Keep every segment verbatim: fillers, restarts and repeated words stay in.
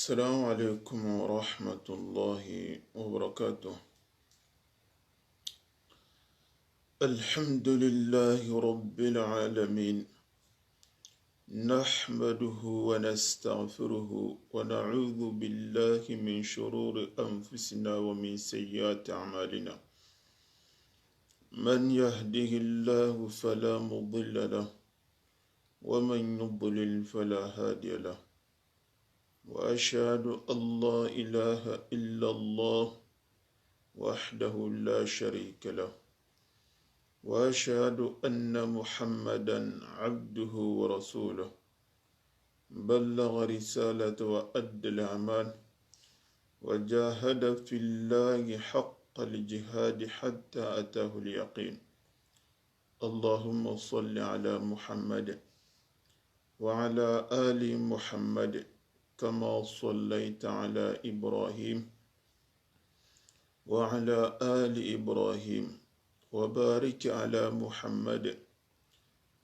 السلام عليكم ورحمة الله وبركاته. الحمد لله رب العالمين. نحمده ونستغفره ونعوذ بالله من شرور أنفسنا ومن سيئات أعمالنا. من يهده الله فلا مضل له، ومن يضلل فلا هادي له. وأشهد أن لا إله إلا الله وحده لا شريك له، وأشهد أن محمدا عبده ورسوله، بلغ رسالة وأدى الأمان، وجاهد في الله حق الجهاد حتى أتاه اليقين. اللهم صل على محمد وعلى آل محمد كما صليت على إبراهيم وعلى آل إبراهيم، وبارك على محمد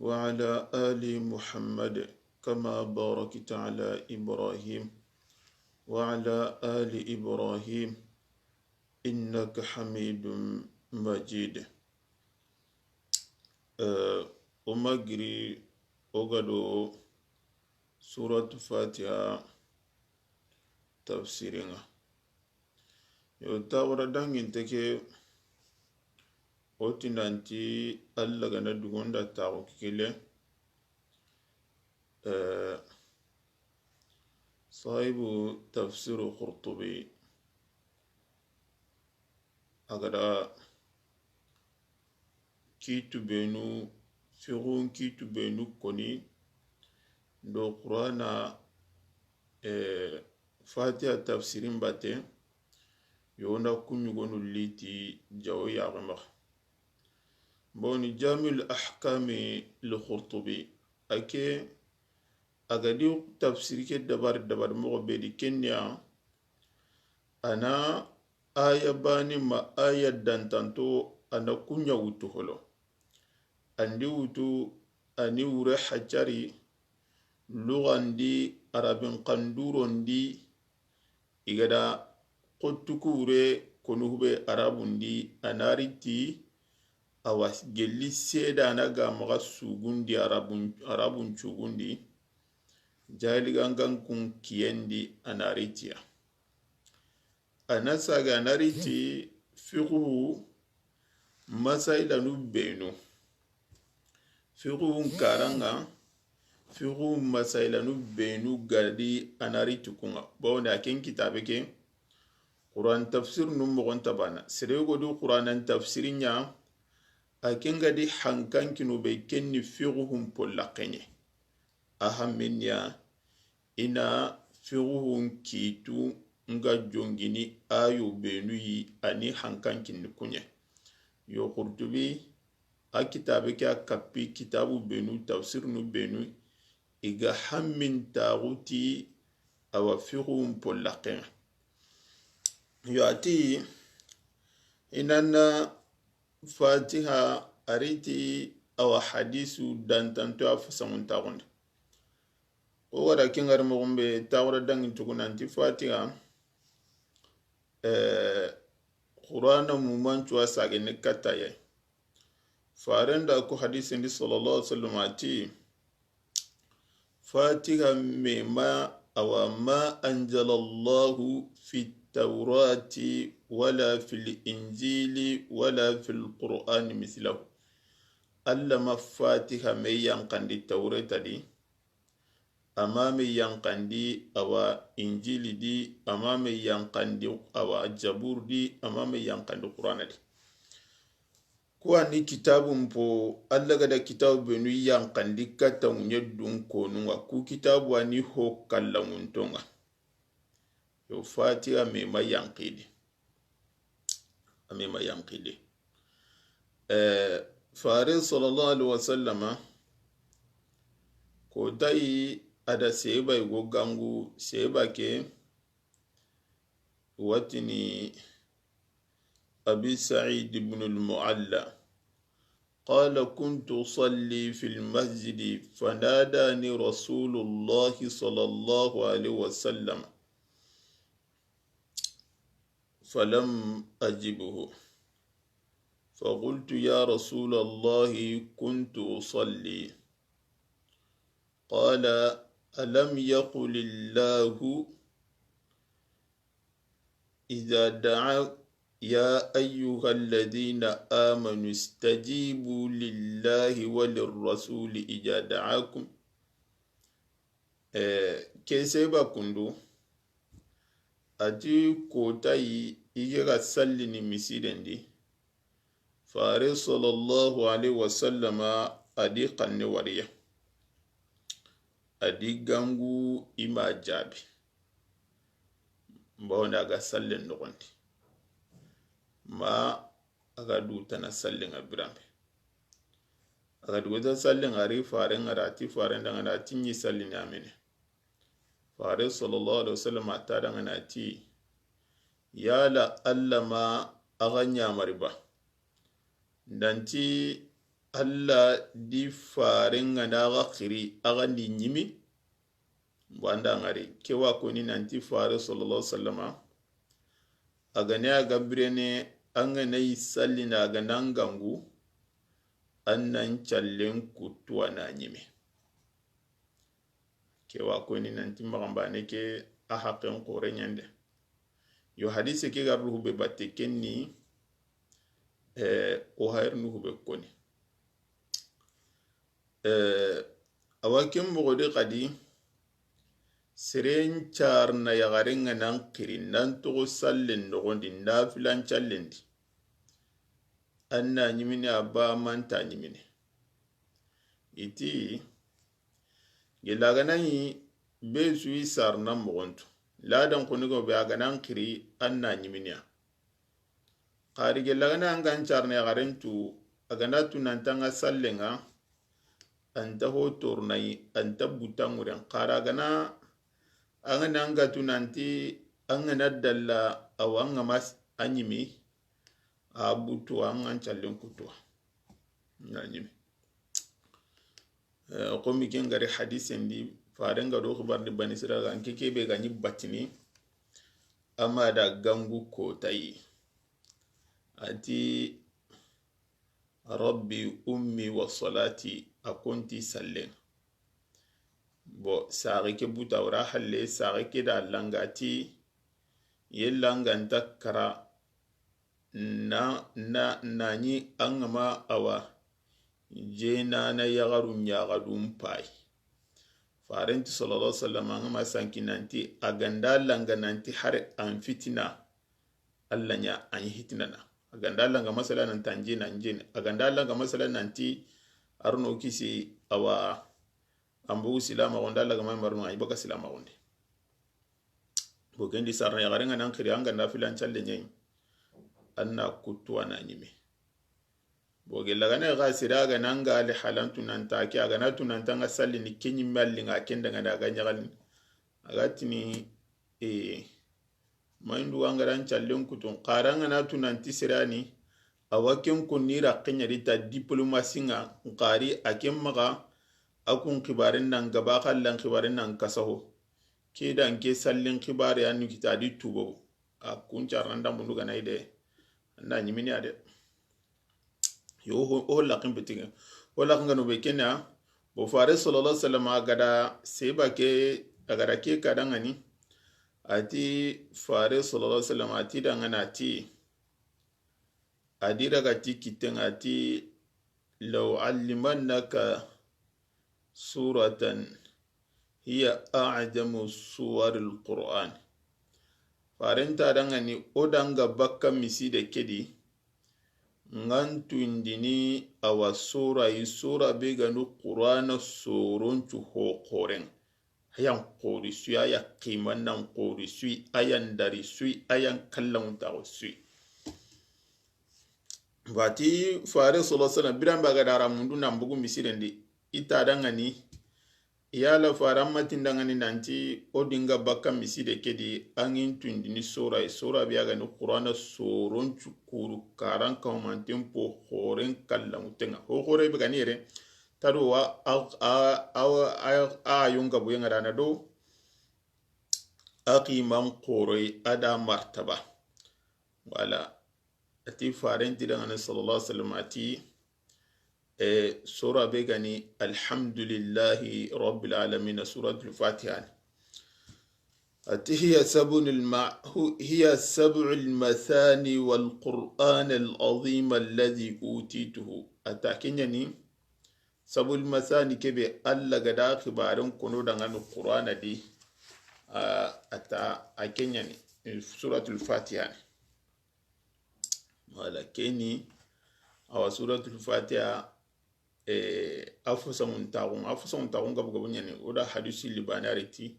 وعلى آل محمد كما باركت على إبراهيم وعلى آل إبراهيم إنك حميد مجيد. Eh, o ma giri o ga do Suratu Fatiha tafsirin ŋa. Yo, tawara danginte ke, o ti nanti Alla ga na dugonda taxu kile. Eh, sahibu tafsiru Qurtubi, a ga da kiitu benu, fiqhun kiitu benu koni do Qur'ana, eh, Fatiha tafsirin batte, yo na ku ɲugonu liti jawo yaxu maxa. Boni Jamiul Ahkami li Qurtubi, a ke, a ga di tafsiri ke dabari dabari moxo be di, ken ni ya, a na aya bani ma aya dantanto, a na ku ɲa wutu holo. An di wutu, a ni wure hacari, luxan di, arabin xanduron di, i ga da xottu ku wure konu hube arabun di, a na ri ti, awa gelli seedana ga maxa sugundi arabun, arabun cugundi, jahili gangan kun kiyen di, a na ri ti ya. A na saga, a na ri ti fiqhu masailanu benu. Fiqhun karan ŋa, fiqhun masailanu benu ga di, a na ri ti ku ŋa. Bawoni a ken kitabe ke, Qur'an tafsir nun moxon ta bana. Sere go di Qur'anan tafsiri ɲa, a ken ga di hankan kinu be, ken ni fiqhun polla xeɲe. A hammin ya, i na fiqhun kiitu nga jongini ayo benu yi, a ni hankan kinni kuɲe. Yo, Qurtubi, a kitabe ke a kappi kitabu benu, tafsirinu benu, i ga hammin taxu ti, awa fiqhun polla xeŋa. Yo, a ti, i na na Fatiha, a ri ti, awa hadisu dantanto a fasamun taxundi. O wara kengari moxon be, taxura dangi tugu nanti Fatiha, eh, Qur'ana mumancu a sagene katta ya. Faren da ko hadisindi sallallahu alaihi wasallam a ti, Fatiha me ma, awa, ma anzalallahu fi taurati wala fil injili wala fil qur'ani mislahu. Alla ma Fatiha me yanqandi Taureta di, a ma me yanqandi, awa, Injili di, a ma me yanqandi, awa, Jabur di, a ma me yanqandi Qur'ana di. Ku a ni kitabun po, Alla ga da kitabu benu yanqandi katta ŋuɲe dun konu ŋa, ku kitabu a ni ho kallaŋunto ŋa. Yo, Fatiha me ma yanqidi. A me ma yanqidi. Eh, Fare sallallahu alaihi wasallama, ko tayi a da seba i go gangu, seba ke, watini Abi Sa'id ibn al-Mu'alla. قال: كنت أصلي في المسجد فناداني رسول الله صلى الله عليه وسلم. فلم أجبه، فقلت: يا رسول الله، كنت أصلي. قال: ألم يقل الله إذا دعا، يا أيها الذين آمنوا استجيبوا لله وللرسول إذا دعاكم. Eh, ke seba kundu, a ti kota yi i ke ga sallini misidendi. Fare sallallahu alaihi wasallama a di xanne wariya. A di gangu i ma jaabi. Bawonda a ga sallen noxondi. Ma a ga du tana sallen ŋa biranbe. A ga duguta sallen ŋa ri faren ŋa ra ti faren da ŋa na ti ɲi sallini amene. Fare sallallahu alaihi wasallam a ta da ŋa na ti yala Allah ma a ga ɲamari ba. Danti Allah di faren ŋa na a ga xiri a ga ndi ɲimi. Banda ŋari ke wa koni nanti fare sallallahu alaihi wasallama a ga ne a ga birene an ga na yi sallina a ga nan gangu an nan callen kuttu a na ɲime. Ke wa koni nanti maxanbane ke a haqqen xore ɲande. Yo hadise ke ga ruhu be batte kenni. Eh, o hayr nuhu be koni. Eh, awa ken moxo de xadi, seren carna yaxaren ŋa nan xiri nan toxo sallen noxondi nafilan callendi. An na ɲimini a ba manta ɲimini. I ti gella ga na ɲi be su yi sarna moxontu ladan xoni go be a ga nan xiri an na ɲiminiya. Xari gella ga na an ga n carne yaxaren tu a ga na tu nanta ŋa sallen ŋa. Anta ho tornayi anta buta ŋuren xara ga na an ga na an ga tu nanti an ga na dalla awa an ga mas a ɲimi. A butu an ga n callen kutuwa na ɲimi. Eh, komi ken gari hadisen di faren ga do xibar di bani sira ga nke kebe ga ɲi batini. Ama da gangu kotayi a ti rabbi ummi wa salati a konti sallen. Bo saxe ke buta wara halle saxe ke da langa ti yella nga nta kara na na nani an ga ma awa jenana yaxaru ɲaxadun payi. Farenti sallallahu alaihi wasallam an ga ma sanki nanti a ga nda langa nanti hari an fitina. Allah ɲa an hitinana a ga nda langa masala nanti an jena an jena a ga nda langa masala nanti arno kisi awa an bugu silama gonda laga ma marno ay baka silama gonde. Bo kendi sarna yaxaren ŋa nan xiri an ga na filan calle ɲayi. An na kutu a na ɲime. Bo gella ga na ga sira ga nan ga le halantu nan ta ke a ga na tu nan ta ŋa sallini ke ɲimme alli ŋa ken da ŋa da ga ɲaxalini. A ga tini e mayindu an ga ran callen kutun xara ŋa na tu nanti sirani. Awa ken ko ni rakke ɲa di ta diplomasi ŋa. Nxari a ken maxa a kun xibaren nan gaba xallan xibaren nan kasaho. Ke dan ke sallin xibare an kita di tubo a kun carnan da mundu ga na ide. An na ɲimini a de. Yo ho lakin pitike ho lakin gano be kena. Bo fare sallallahu alaihi wasallam a gada seba ke a gada ke ka dangani. A ti fare sallallahu alaihi wasallam a ti dangana a ti a di daga ti kitten a ti law allimannaka suratan hiya a'jamu suwaril Qur'an. Farenta dangani o danga bakka miside kedi. Ngan tundini awa sura yi sura be ganu Qur'ana soroncu ho xoren. Ayan xori sui aya qiman nan xori sui ayan dari sui ayan kallan taxo sui. Bati fare sallallahu alaihi wasallam biran ba ga dara mundu nan bugu misirendi. Ita dangani yala fare amma tindangani nanti o dinga bakka miside kedi angin tundini sora sora biya gani Qur'ana soron cukuru karan kawmanten po xoren kallan tenga ho xore be gani yere. Tado wa a a a a yonga buyenga dana do. A qiman xoroy a da martaba. Wala, a ti faren ti dangana sallallahu alaihi wasallam, a ti, e, sura be ga ni alhamdulillahi rabbil alamin, suratul Fatiha ni. A ti, hiya sab'ul ma-, hu-, hiya sab'ul mathani wal Qur'an al azim alladhi utituhu. A ta ke ɲa ni, sab'ul mathani ke be Alla ga da xibaaren kono dangana Qur'ana di, a, a ta, a ke ɲa ni, suratul Fatiha ni. Wala, ke ni, awa, suratul Fatiha, e, a fusaŋun taxun, a fusaŋun taxun gabu gabu ɲa ni, o da hadisi libane ariti.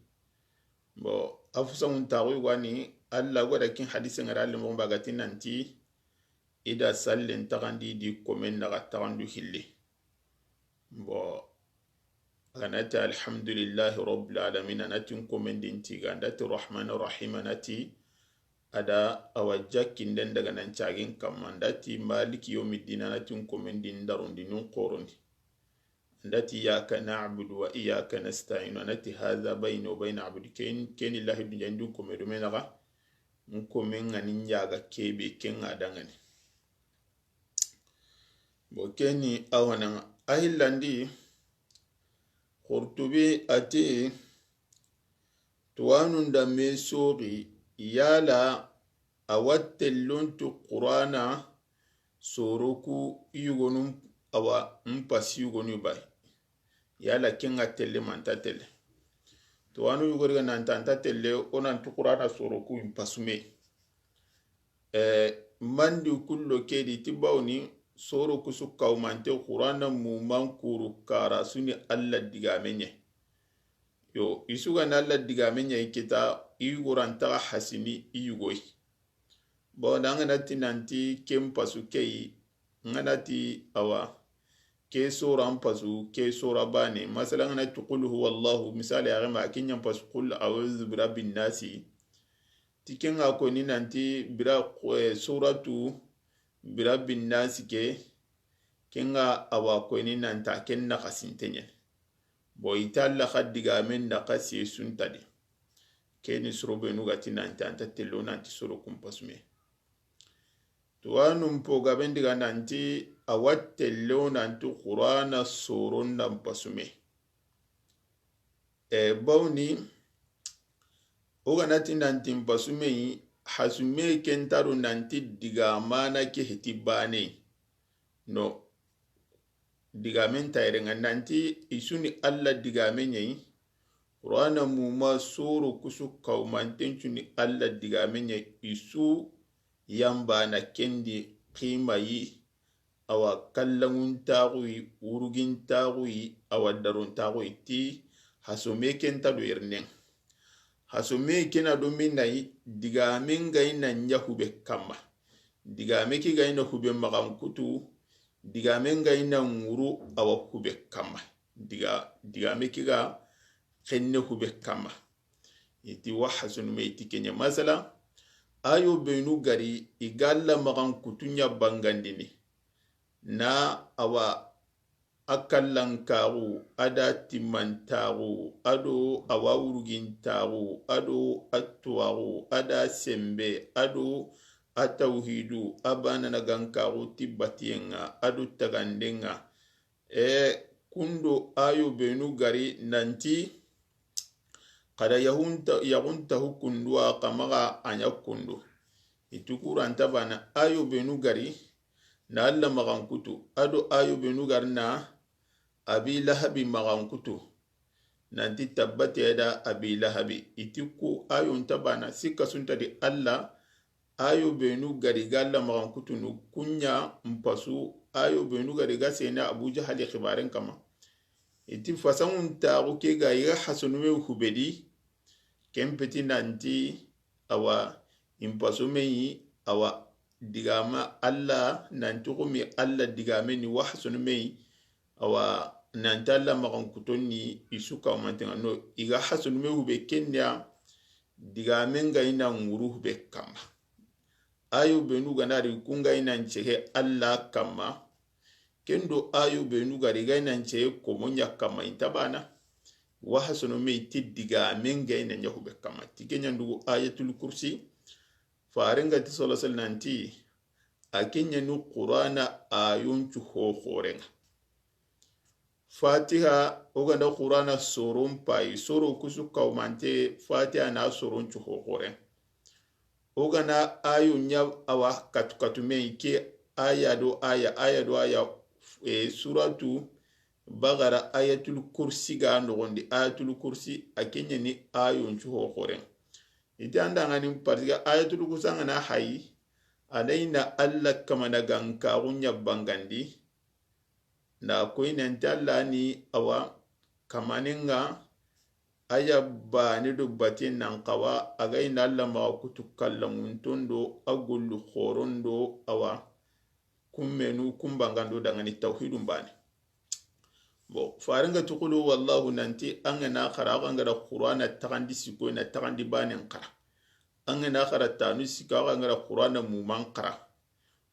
Bon, a fusaŋun taxu yogo ni, Alla ga da kin hadisi ŋa ra le mo ba ga ti nanti, i da sallen taxandi di komen naxa taxandu hilli. Bon, a ga na ti alhamdulillahi rabbil alamin, a na ti n komen di n tiga, a nda ti rahmanir rahim, a na ti a da awa jakkinden daga nan cagin kamma, a nda ti maliki yawmiddin, a na ti n komen di n darondi, n xorondi. A nda ti iyyaka na'budu wa iyyaka nasta'in, a na ti hadha bayni wa bayna abdi, ken, ken ni lahidu ɲa n di n kome do me naxa, n komen ŋa ni ɲaga kebe, ken ŋa dangani. Bon, ke ni a wa nan ŋa. A hillandi, Qurtubi a ti, tuwanun da me soxi, yala a wa tellon ti Qur'ana soroku yugonu, awa, n pasi yugonu bay. Yala ken ŋa telle ma nta telle. Tuwanu yugori ga nan ta nta telle, o nan ti Qur'ana soroku n pasume. E, mandi kullo ke di ti bawni, soro kusu kawmante Qur'ana muman kuru kara su ni Alla digame ɲa. Yo, i su ga na Alla digame ɲa i kita, i yugo ra nta hasini i yugo yi. Bon, da ŋa na ti nanti ken pasu ke yi, ŋa na ti awa, ke sora n pasu, ke sora bane. Masala ŋa na ti qul huwallahu, misali, a ga ma ke ɲa n pasu qul a'udhu bi rabbin nasi. Ti ken ŋa ko ni nanti bira, eh, suratu birabbin nasi ke, ken ŋa awa ko ni nanta ken naxasinte ɲa. Bon, i ta laxa digamen naxasi su nta di. Ke ni soro benu ga ti nanti a nta tello nanti soro kun pasume. Tuwanun po gaben diga nanti a wa tello nanti Qur'ana soro nda n pasume. E, bawni, o ga na ti nanti n pasume yi, hasume ken ta do nanti digamana ke heti bane. No, digamen ta yere ŋa nanti i su ni Alla digame ɲa yi. Qur'ana muma soro kusu kawmanten cu ni Alla digame ɲa yi, i su yamba na ken di xima yi. Awa kallanŋuntaxu yi, wurugintaxu yi, awa darontaxu yi, ti hasome ken ta do yernen. Hasome ke na do min na yi, digamen ga yi na ɲa hube kamma. Digame ke ga yi na hube maxankutu, digamen ga yi na ŋuru awa hube kamma. Diga, digame ke ga xenne hube kamma. I ti wa hasunu me, i ti ke ɲa. Masala, ayo benu gari, i ga Alla maxankutu ɲa bangandini. Na awa a kallankaxu, a da timmantaxu, a do awa wurugintaxu, a do a tuwaxu, a da sembe, a do a tawhidu, a banana gankaxu ti batiyen ŋa, a do taganden ŋa. E, kundo ayo benu gari nanti, xada yahunta, yaxuntahu kunduwa, xa maxa a ɲa kundo. I ti kuranta bana ayo benu gari, na Alla maxankutu, a do ayo benu gari na Abi Lahabi maxankutu, nanti tabbati yada Abi Lahabi. I ti ku ayo nta bana, sikka su nta di Alla, ayo benu gari ga Alla maxankutunu, ku ɲa n pasu, ayo benu gari ga sena Abu Jahali xibaren kama. I ti fasanŋuntaxu ke ga i ga hasanume hubedi, ken peti nanti, awa, i n pasu me yi, awa, digama Alla, nanti xumi Alla digame ni wa hasanume yi, awa, nanti Alla maxankuton ni i su kawmanten ŋa no, i ga hasanume hube ken ya, digamen ga i na ŋuru hube kamma. Ayo benu ga na ri kun ga i na n cehe Alla kamma, kendo ayo benu gari ga i na n cehe komo ɲa kamma, i nta bana. Wa hasanume ti digamen ga i na ɲa hube kamma. Ti ke ɲa ndugu Ayatul Kursi, Faren ga ti sallallahu alaihi wasallam nanti, a ke ɲa ni Qur'ana ayoncu hohoren ŋa. Fatiha, o ga na Qur'ana soron payi, soro kusu kawmante, Fatiha na soron cu hohoren. O ga na ayo ɲa awa katu katu me ke aya do aya, aya do aya, e, suratu Bagara, Ayatul Kursi ga nogondi, Ayatul Kursi a ke ɲa ni ayoncu hohoren. Ite an da ŋa ni parce que Ayatul Kursi an ga na hayi, a na i na Alla kamana gankaxu ɲa bangandi, na koyi nanti Alla ni awa kamanen ŋa, aya bane do baten nan xawa, a ga i na Alla maxa kutu kallanŋunton do, a gollu xoron do, awa kummenu kumbangando dangani tawhidun bane. Bon, faren ga ti qul huwallahu nanti an ga na xara, an ga da Qur'ana taxandi siko, i na taxandi banen xara. An ga na xara tanu siko, an ga da Qur'ana muman xara.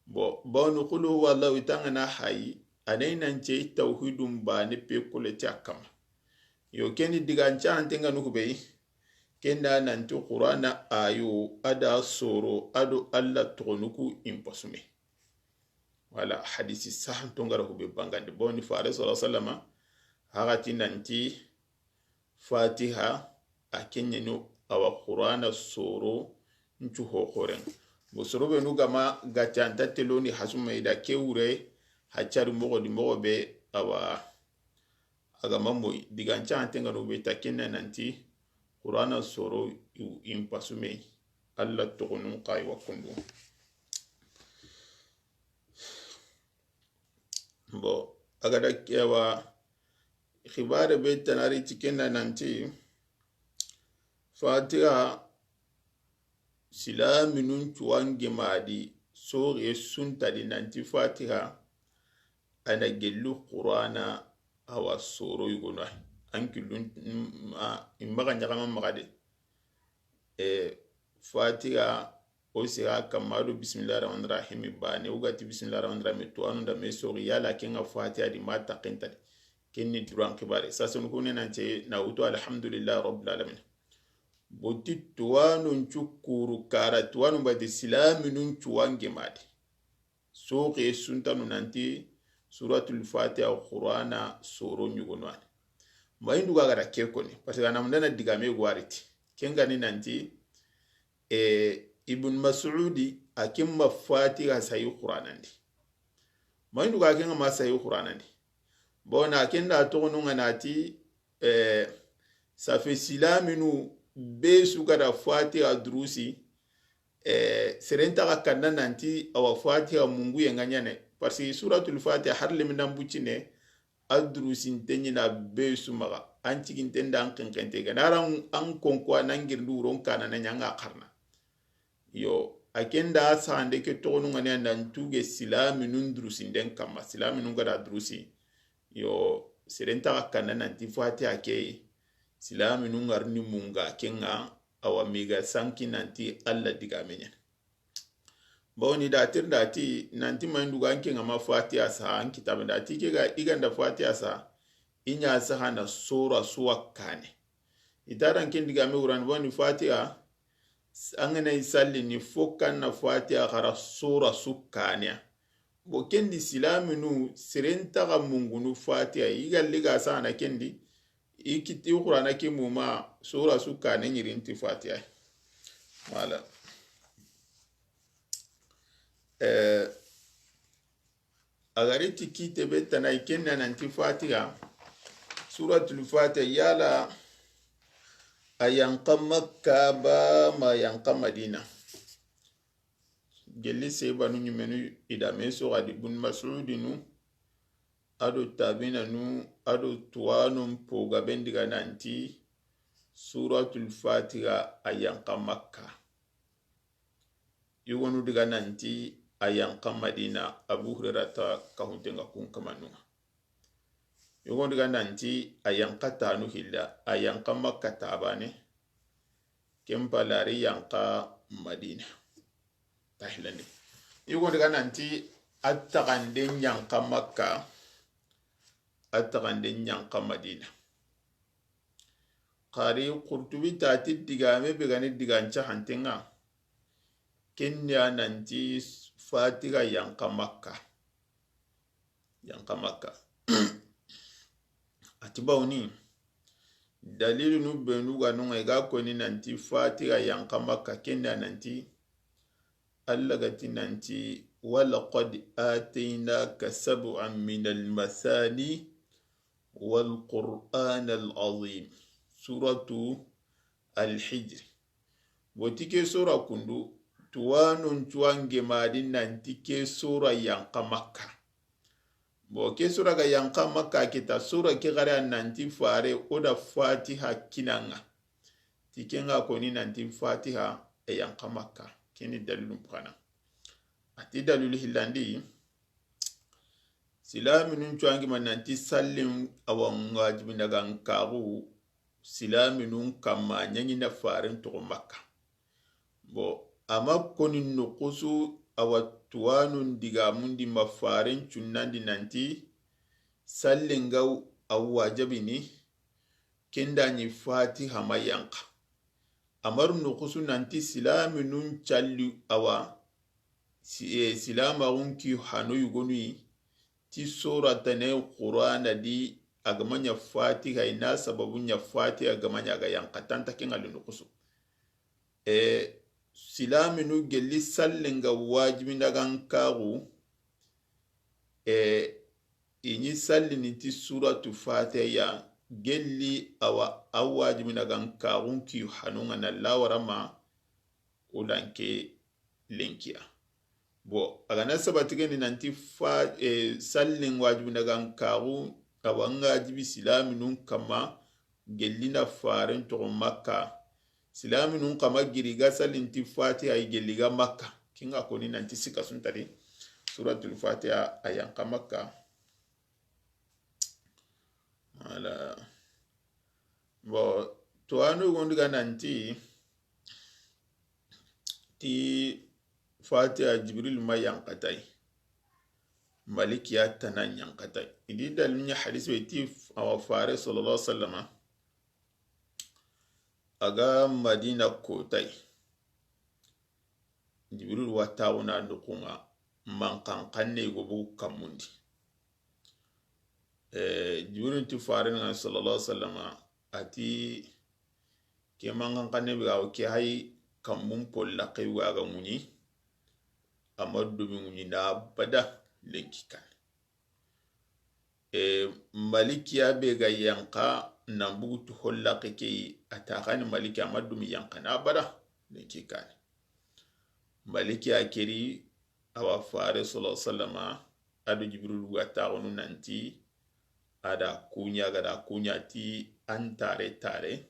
Bon, bawni qul huwallahu ita an ga na hayi, a na i nan ce tawhidun bane pe kole ti a kamma. Yo, keni digan ca an tenga nuku be yi, kenda nanti Qur'ana ayo, a da soro, a do Alla toxonu ku impasume. Wala hadisi sahanto ngara hube bangandi. Boni fare sallallahu alaihi wasallama, hagati nanti Fatiha, a ke ɲa ni awa Qur'ana soro ncu hohoren. Bo soro be nu gama gati anta teloni hasuma i da ke wure, hacari mogo di mogo be awa, a gama moyi digan ca ante ngano be ta kenna nanti Qur'ana soro i impasume. Alla toxonun xayi wa kundu. Bon, a ga da kewa xibare be tanari ti kenna nanti Fatiha silaminun cuwange madi soxe suntadi nanti Fatiha a na gellu Qur'ana awa soro yugono. An killun, mm, a, i maxa ɲaxama maxa de. E, Fatiha, o siga kamma do bismillahir rahmanir rahim bane, o ga ti bismillahir rahmanir rahim, tuwanu da me soxi, yala kenga Fatiha di ma taxintadi. Kenni duran xibare. Sasanu kone nance na wuto alhamdulillahi rabbil alamin. Boti tuwanun cukuru kara, tuwanu bati silaminun cuwange madi. Soxe suntanu nanti Suratul Fatiha Qur'ana soro ɲugono ani. Mayindu ga gara ke koni, parce que a na mundana digame gwariti. Kengani nanti, e, Ibn Mas'udi a kimma Fatiha sayi Qur'anandi. Mayindu ga kenga ma sayi Qur'anandi. Bona kenda toxonu nga nati, e, safe silaminu be su gada Fatiha durusi, e, seren taxa kanna nanti awa Fatiha mungu yenga ɲane. Parce que Suratul Fatiha har liminan bucine, a durusinten ɲina be su maxa, an ciginten da an xenxente gana ran an konko a nan girindi wuron kana na ɲanga xarna. Yo, a kenda saxande ke toxonu ngani a nan tuge silaminun durusinden kamma, silaminun gada durusi. Yo, seren taxa kanna nanti Fatiha ke silaminun ŋarini munga kenga, awa miga sanki nanti Alla digame ɲani. Bawoni da tirnda ti nanti mayindu ga an kenga ma Fatiha sa an kitabe nda ti ke ga i ganda Fatiha sa, i ɲa saha na sora suwa kane. I ta dan ken digame wurani bawoni Fatiha, an gana i salli ni fo kan na Fatiha xara sora su kaneya. Bo kendi silaminu seren taxa mungunu Fatiha, i galli ga saha na kendi, i kiti Qur'ana ke muma sora su kane ɲirinti Fatiha. Wala. Eh, a gari ti kite be tana i kenna nanti Fatiha, Suratul Fatiha, yala a yanqa Makka ba ma yanqa Madina? Gelli sebanu ɲimenu i da me soxadi Ibn Mas'udinu, a do tabinanu, a do tuwanun pogaben diga nanti Suratul Fatiha a yanqa Makka. Yogonu diga nanti a yanqa Madina, Abu Hurairata kahuntenga kun kamanunga. Yogonu diga nanti a yanqa tanu hilla, a yanqa Makka tabane. Ken palari yanqa Madina. Tahilani. Yogonu diga nanti a taxande yanqa Makka, a taxande yanqa Madina. Xari Qurtubi tati digame be gani digan cahantenga. Ken ya nanti Fatiha yanqa Makka. Yanqa Makka. A ti bawoni, dalilinu benu ga no ŋa i ga koni nanti Fatiha yanqa Makka, ken ya nanti Alla ga ti nanti, "Walaqad ataynaka sab'an minal masani wal Qur'anal azim." Suratu Al-Hijr. Bo ti ke sura kundu, tuwanun cuwange ma di nanti ke sura yanqa Makka. Bo ke sura ga yanqa Makka, kita sura ke gare a nanti fare o da Fatiha kinaŋa. Ti ke ŋa koni nanti Fatiha e yanqa Makka. Keni dalilu bukana. A ti dalilu hillandi, silaminun cuwangi ma nanti sallin awa wajibi na ga n kaxu silaminun kamma ɲaɲi na faren toxo Makka. Bo ama koni nuxusu awa tuwanun digamundi ma faren cunnandi nanti sallin ga a wajabini, kenda ɲi Fatiha ma yanqa. Amaru nuxusu nanti silaminun calli awa si, e, silamaxun ki hano yugonu yi, ti sora tane Qur'ana di a ga ma ɲa Fatiha, i na sababu ɲa Fatiha a ga ma ɲa a ga yanqa tanta ke ŋa li nuxusu. E, silaminu gelli sallin ga wajibi na ga n kaxu, e, i ɲi sallini ti suratu Fatiha ya, gelli awa a wajibi na ga n kaxun ki hanu ŋa na lawara ma, o lanke lenkiya. Bo a ga na sabati geni nanti fa, e, sallin wajibi na ga n kaxu, awa ŋa jibi silaminun kamma gelli na faren toxo Makka. Silaminun kamma giri ga sallin ti Fatiha i gelli ga Makka. Ke ŋa koni nanti sika suntari Suratul Fatiha a yanqa Makka. Wala. Bo tuwanu gondi ga nanti ti Fatiha Jibril ma yanqatay. Malikiya tana yanqatay. I di dalil ɲa hadis be ti awa fare sallallahu alaihi wasallama a ga Madina kotay. Jibril wa taxuna nuxu ŋa, manxanxanne go bugu kammundi. E, Jibril ti faren ŋa sallallahu alaihi wasallama, a ti ke manxanxanne be ga wo ke hay kammun polla ke wa ga ŋuɲi, ama dumi ŋuɲi na abada lenki kane. E, Malikiya be ga yanqa nan bugu tu holla ke ke, a ta xani Malikiya ma dumi yanqa na abada lenki kane. Malikiya keri awa fare sallallahu alaihi wasallama a do Jibril ga taxunu nanti a da kuɲa, ga da kuɲa ti an tare tare.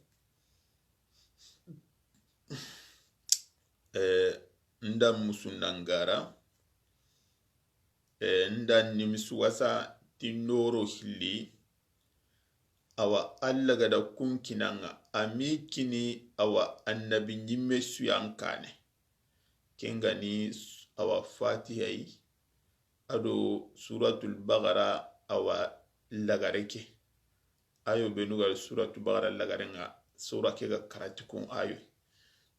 E, nda musu nangara, e, nda nimisi wasa ti noro hilli. Awa Alla ga da kun kinaŋa, a mi kini awa annabi ɲimme su yan kane. Ken ga ni awa Fatiha yi, a do Suratul Baqara awa lagare ke. Ayo benu ga Suratul Baqara lagare ŋa, sura ke ga karati kun ayo.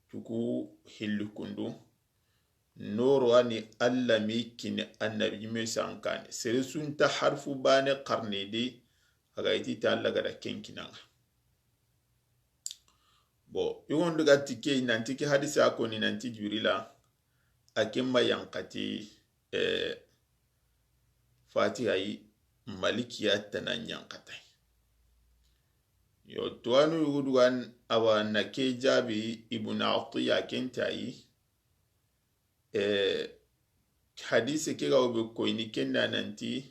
Tuku hilli kundu. Noro a ni Alla mi kini annabi ɲimme su yan kane. Sere su nta harfu bane xarni di, a ga yi ti ta Alla ga da ken kinaŋa. Bo i gonda ga ti ke nanti ke hadisa koni nanti Jibrila a ke ma yanqati, e, Fatiha yi, Malikiya tana yanqatay. Yo, tuwanu yugu dugan awa na ke jabi Ibn Atiya ken ta yi. E, hadise ke ga wo be koyni ken na nanti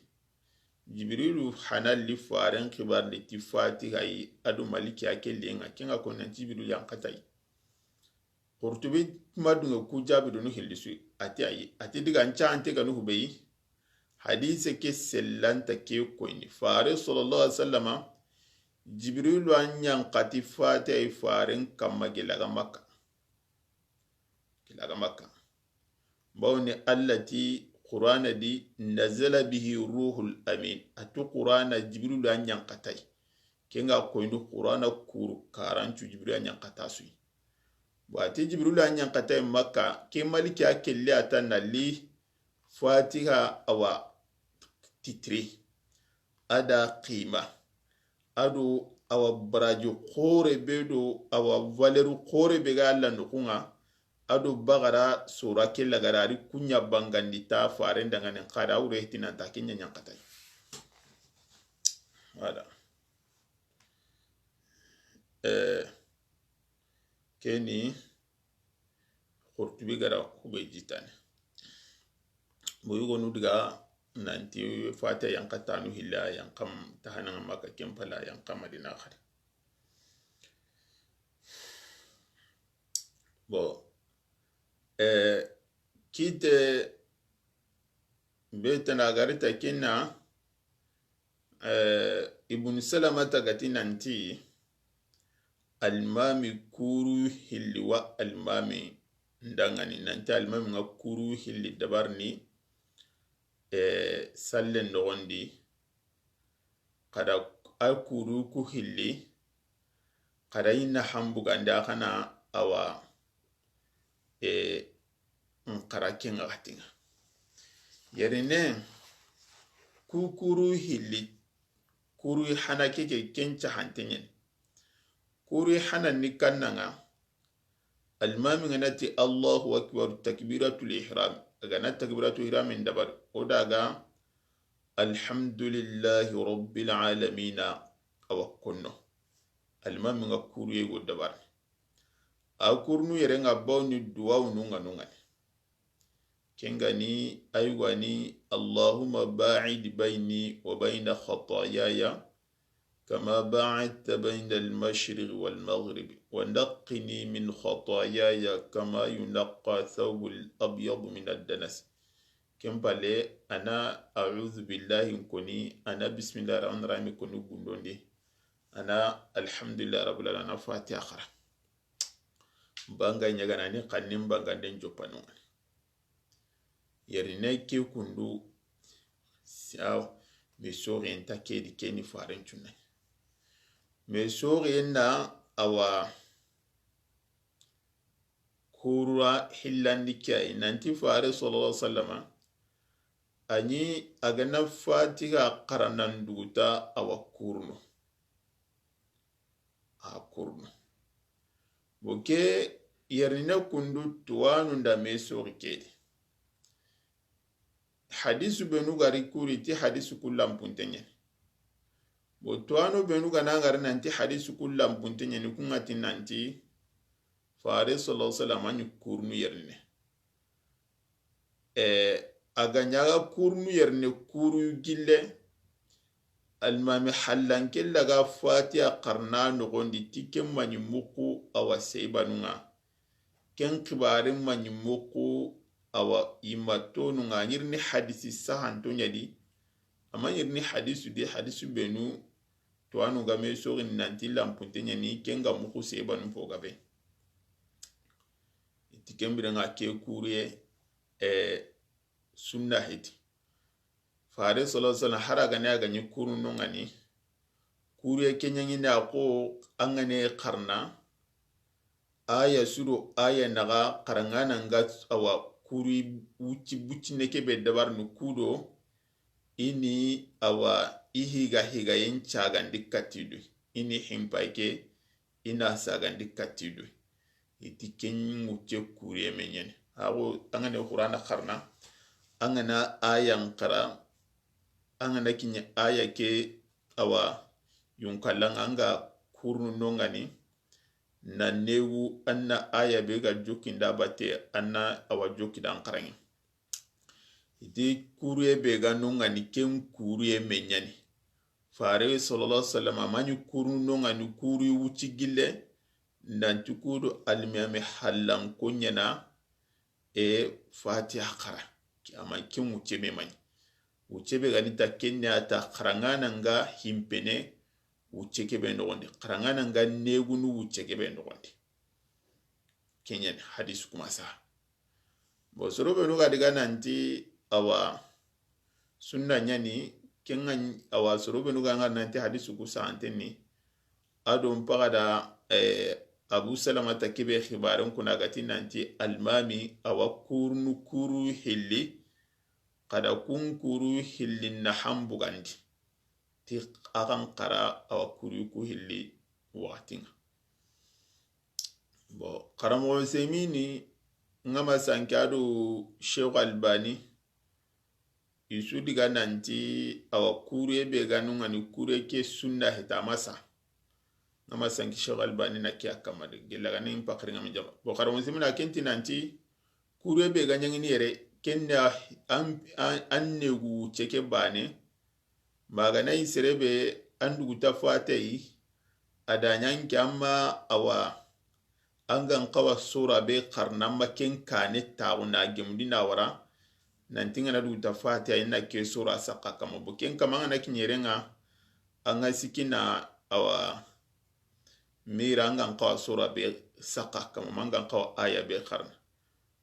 Jibrilu hana li faren xibar li ti Fatiha yi a do Malikiya ke lenŋa, ken ga ko nanti Jibrilu yanqatay. Qurtubi ma dunŋe ku jabi donu hilli su, a ti ayi, a ti diga n ca ante ga nu hubeyi. Hadise ke sellanta ke koyni fare sallallahu alaihi wasallama Jibrilu an yanqati Fatiha yi faren kamma gelaga Makka. Gelaga Makka. Bawni Alla ti Qur'ana di, "Nazala bihi ruhul amin." A tu Qur'ana Jibrilu a yanqatay. Ken ga koyni Qur'ana kuru karancu Jibrilu a yanqata su yi. Bon, a ti Jibrilu a ɲankata Makka, ke maliki a kelle a ta na li Fatiha a wa titiri, a da qima, a do a wa baraji xoore be do a wa valeur xoore be ga Alla noxun ŋa, a do Baqara sura ke lagara, a ri ku ɲa bangandi ta faren danŋanen xa da, a wure heti nan ta ke ɲa ɲankata. Voilà. Eh, keni Qurtubi ga da ku be jitane. Bo yogonu diga nanti Fatiha yanqa tanu hilla, yanqa m-, tahananga Makka, ken pala yanqa Madina xadi. Bon, eh, kite be tana garita kenna, eh, Ibn Salamata ga ti nanti almami kuru hilli wa almami ndangani, nanti almami ŋa kuru hilli dabarni, eh, sallen noxondi, xa da a kuru ku hilli, xa da i na hambugandi a xa na a wa, e, n xara ke ŋa xati ŋa. Yerine ku kuru hilli, kuru hana ke ke ken cahante ɲeni. Kuru hana ni kanna ŋa, almami ga na ti Allahu akbar, takbiratul ihram, a ga na takbiratul ihram dabari, o daga alhamdulillahi rabbil alamina, a wa konno. Almami ŋa kuru ye go dabari. A kurunu yere ŋa bawo ni duwawu nu ŋa nu ŋa ni. Ken ga ni ayi ga ni, Allahumma ba'id bayni wa bayna khatayaya kama ba'adta bayna al-mashriqi wal-maghribi wa naqqini min khatayaya kama yunaqqa thawbul abyadu min ad-danas. Ken pale, a na a'udhu billahi koni, a na bismillahir rahmanir rahim koni gundondi, a na alhamdulillahi rabbil alamin, a na Fatiha xara. Banga ɲaganani xannin banganden joppanongani. Yerine ke kundu, sa, me soxen ta kedi keni faren cunna. Me soxen na a wa kurura hillandi ke ayi, nanti fare sallallahu alaihi wasallama, a ɲi a ga na Fatiha xara nan duguta a wa kuruno. A kurunu. Bo ke yerine kundu tuwanu nda me soxi kedi. Hadisu benu gari kuri ti hadisu kullanpunte ɲeni. Bo tuwanu benu ga na gari nanti hadisu kullanpunte ɲeni, ku ŋa ti nanti fare sallallahu alaihi wasallam a ɲi kurunu yerine. E, a ga ɲa ga kurunu yerine kuru gille, almami hallanke laga Fatiha xarana noxondi ti ken ma ɲi muxu a wa seybanu ŋa. Ken xibare ma ɲi muxu a wa yimma tonu ŋa. A ɲi rini hadisi sahanto ɲa di, a ma ɲi rini hadisu di, hadisu benu tuwanu ga me soxini nanti lanpunte ɲa ni, ken ga muxu seybanu fo gabe. I ti ken biren ŋa ke kuruye, e, sunna heti. Fare sallallahu alaihi wasallam, hari a ga na a ga ɲi kurunu ŋa ni, kuruye ke ɲaŋini a xo, a ga na xarana, aya su do aya naxa xaraŋana ŋa a wa kuru wucci buccine ke be dabarini ku do, i ni a wa i higa higayen cagandi katti du, i ni himpay ke i na sagandi katti du. I ti ken wucce kuruye me ɲeni. A xo, a ga na Qur'ana xarana, a ga na ayan xara, a ga na kiɲa aya ke, a wa yunkallan ŋa, a ga kurunu no ŋa ni, na negu a na aya be ga jokkinda bate, a na a wa jokkinda an xaraŋe. I ti kuruye be ga no ŋa ni, ken kuruye me ɲani. Fare sallallahu alaihi wasallam a ma ɲi kurunu no ŋa ni kuru wucci gille, nanti ku do almami hallanko ɲana, e, Fatiha xara. A ma ken wucce me ma ɲi. Wucce be ga ni ta ken ni a ta xaraŋana ŋa himpene, wucce ke be noxondi. Xaraŋana ŋa negunu wucce ke be noxondi. Ken ɲani hadis kuma sa. Bon, soro benu ga diga nanti a wa sunna ɲani, ken ŋa, a wa soro benu ga ŋa nanti hadisu ku sahanten ni. A do n paga da, eh, Abu Salamata ke be xibaaren kuna ga ti nanti Almaami a wa kurunu kuru hilli, xa da kun kuru hilli na hambugandi ti a xa n xara a wa kuru ku hilli waxati ŋa. Bon, xaramoxo Usemini ŋa ma sanki a do Sheikh Albani, i su diga nanti a wa kuru be ga nu ŋa ni kuru ke sunna hita masa. Ŋa ma sanki Sheikh Albani na kiya kamma de, gella ga ni pakari ŋa mi jama. Bon, xaramoxo Usemini a ken ti nanti kuru be ga ɲaŋini yere, ken da an, an, an negu ceke baane, ma ga na yi sere be an duguta fate yi, a da ɲa n ke amma a wa an ga n xawa sura be xarana ma ken kaane taxu na gemundi na wara, nanti ŋa na duguta fate yi na ke sura saxa kamma. Bon, ken kamma ŋa na kiɲere ŋa, an ga sikki na a wa mira an ga n xawa sura be saxa kamma, ma an ga n xawa aya be xarana.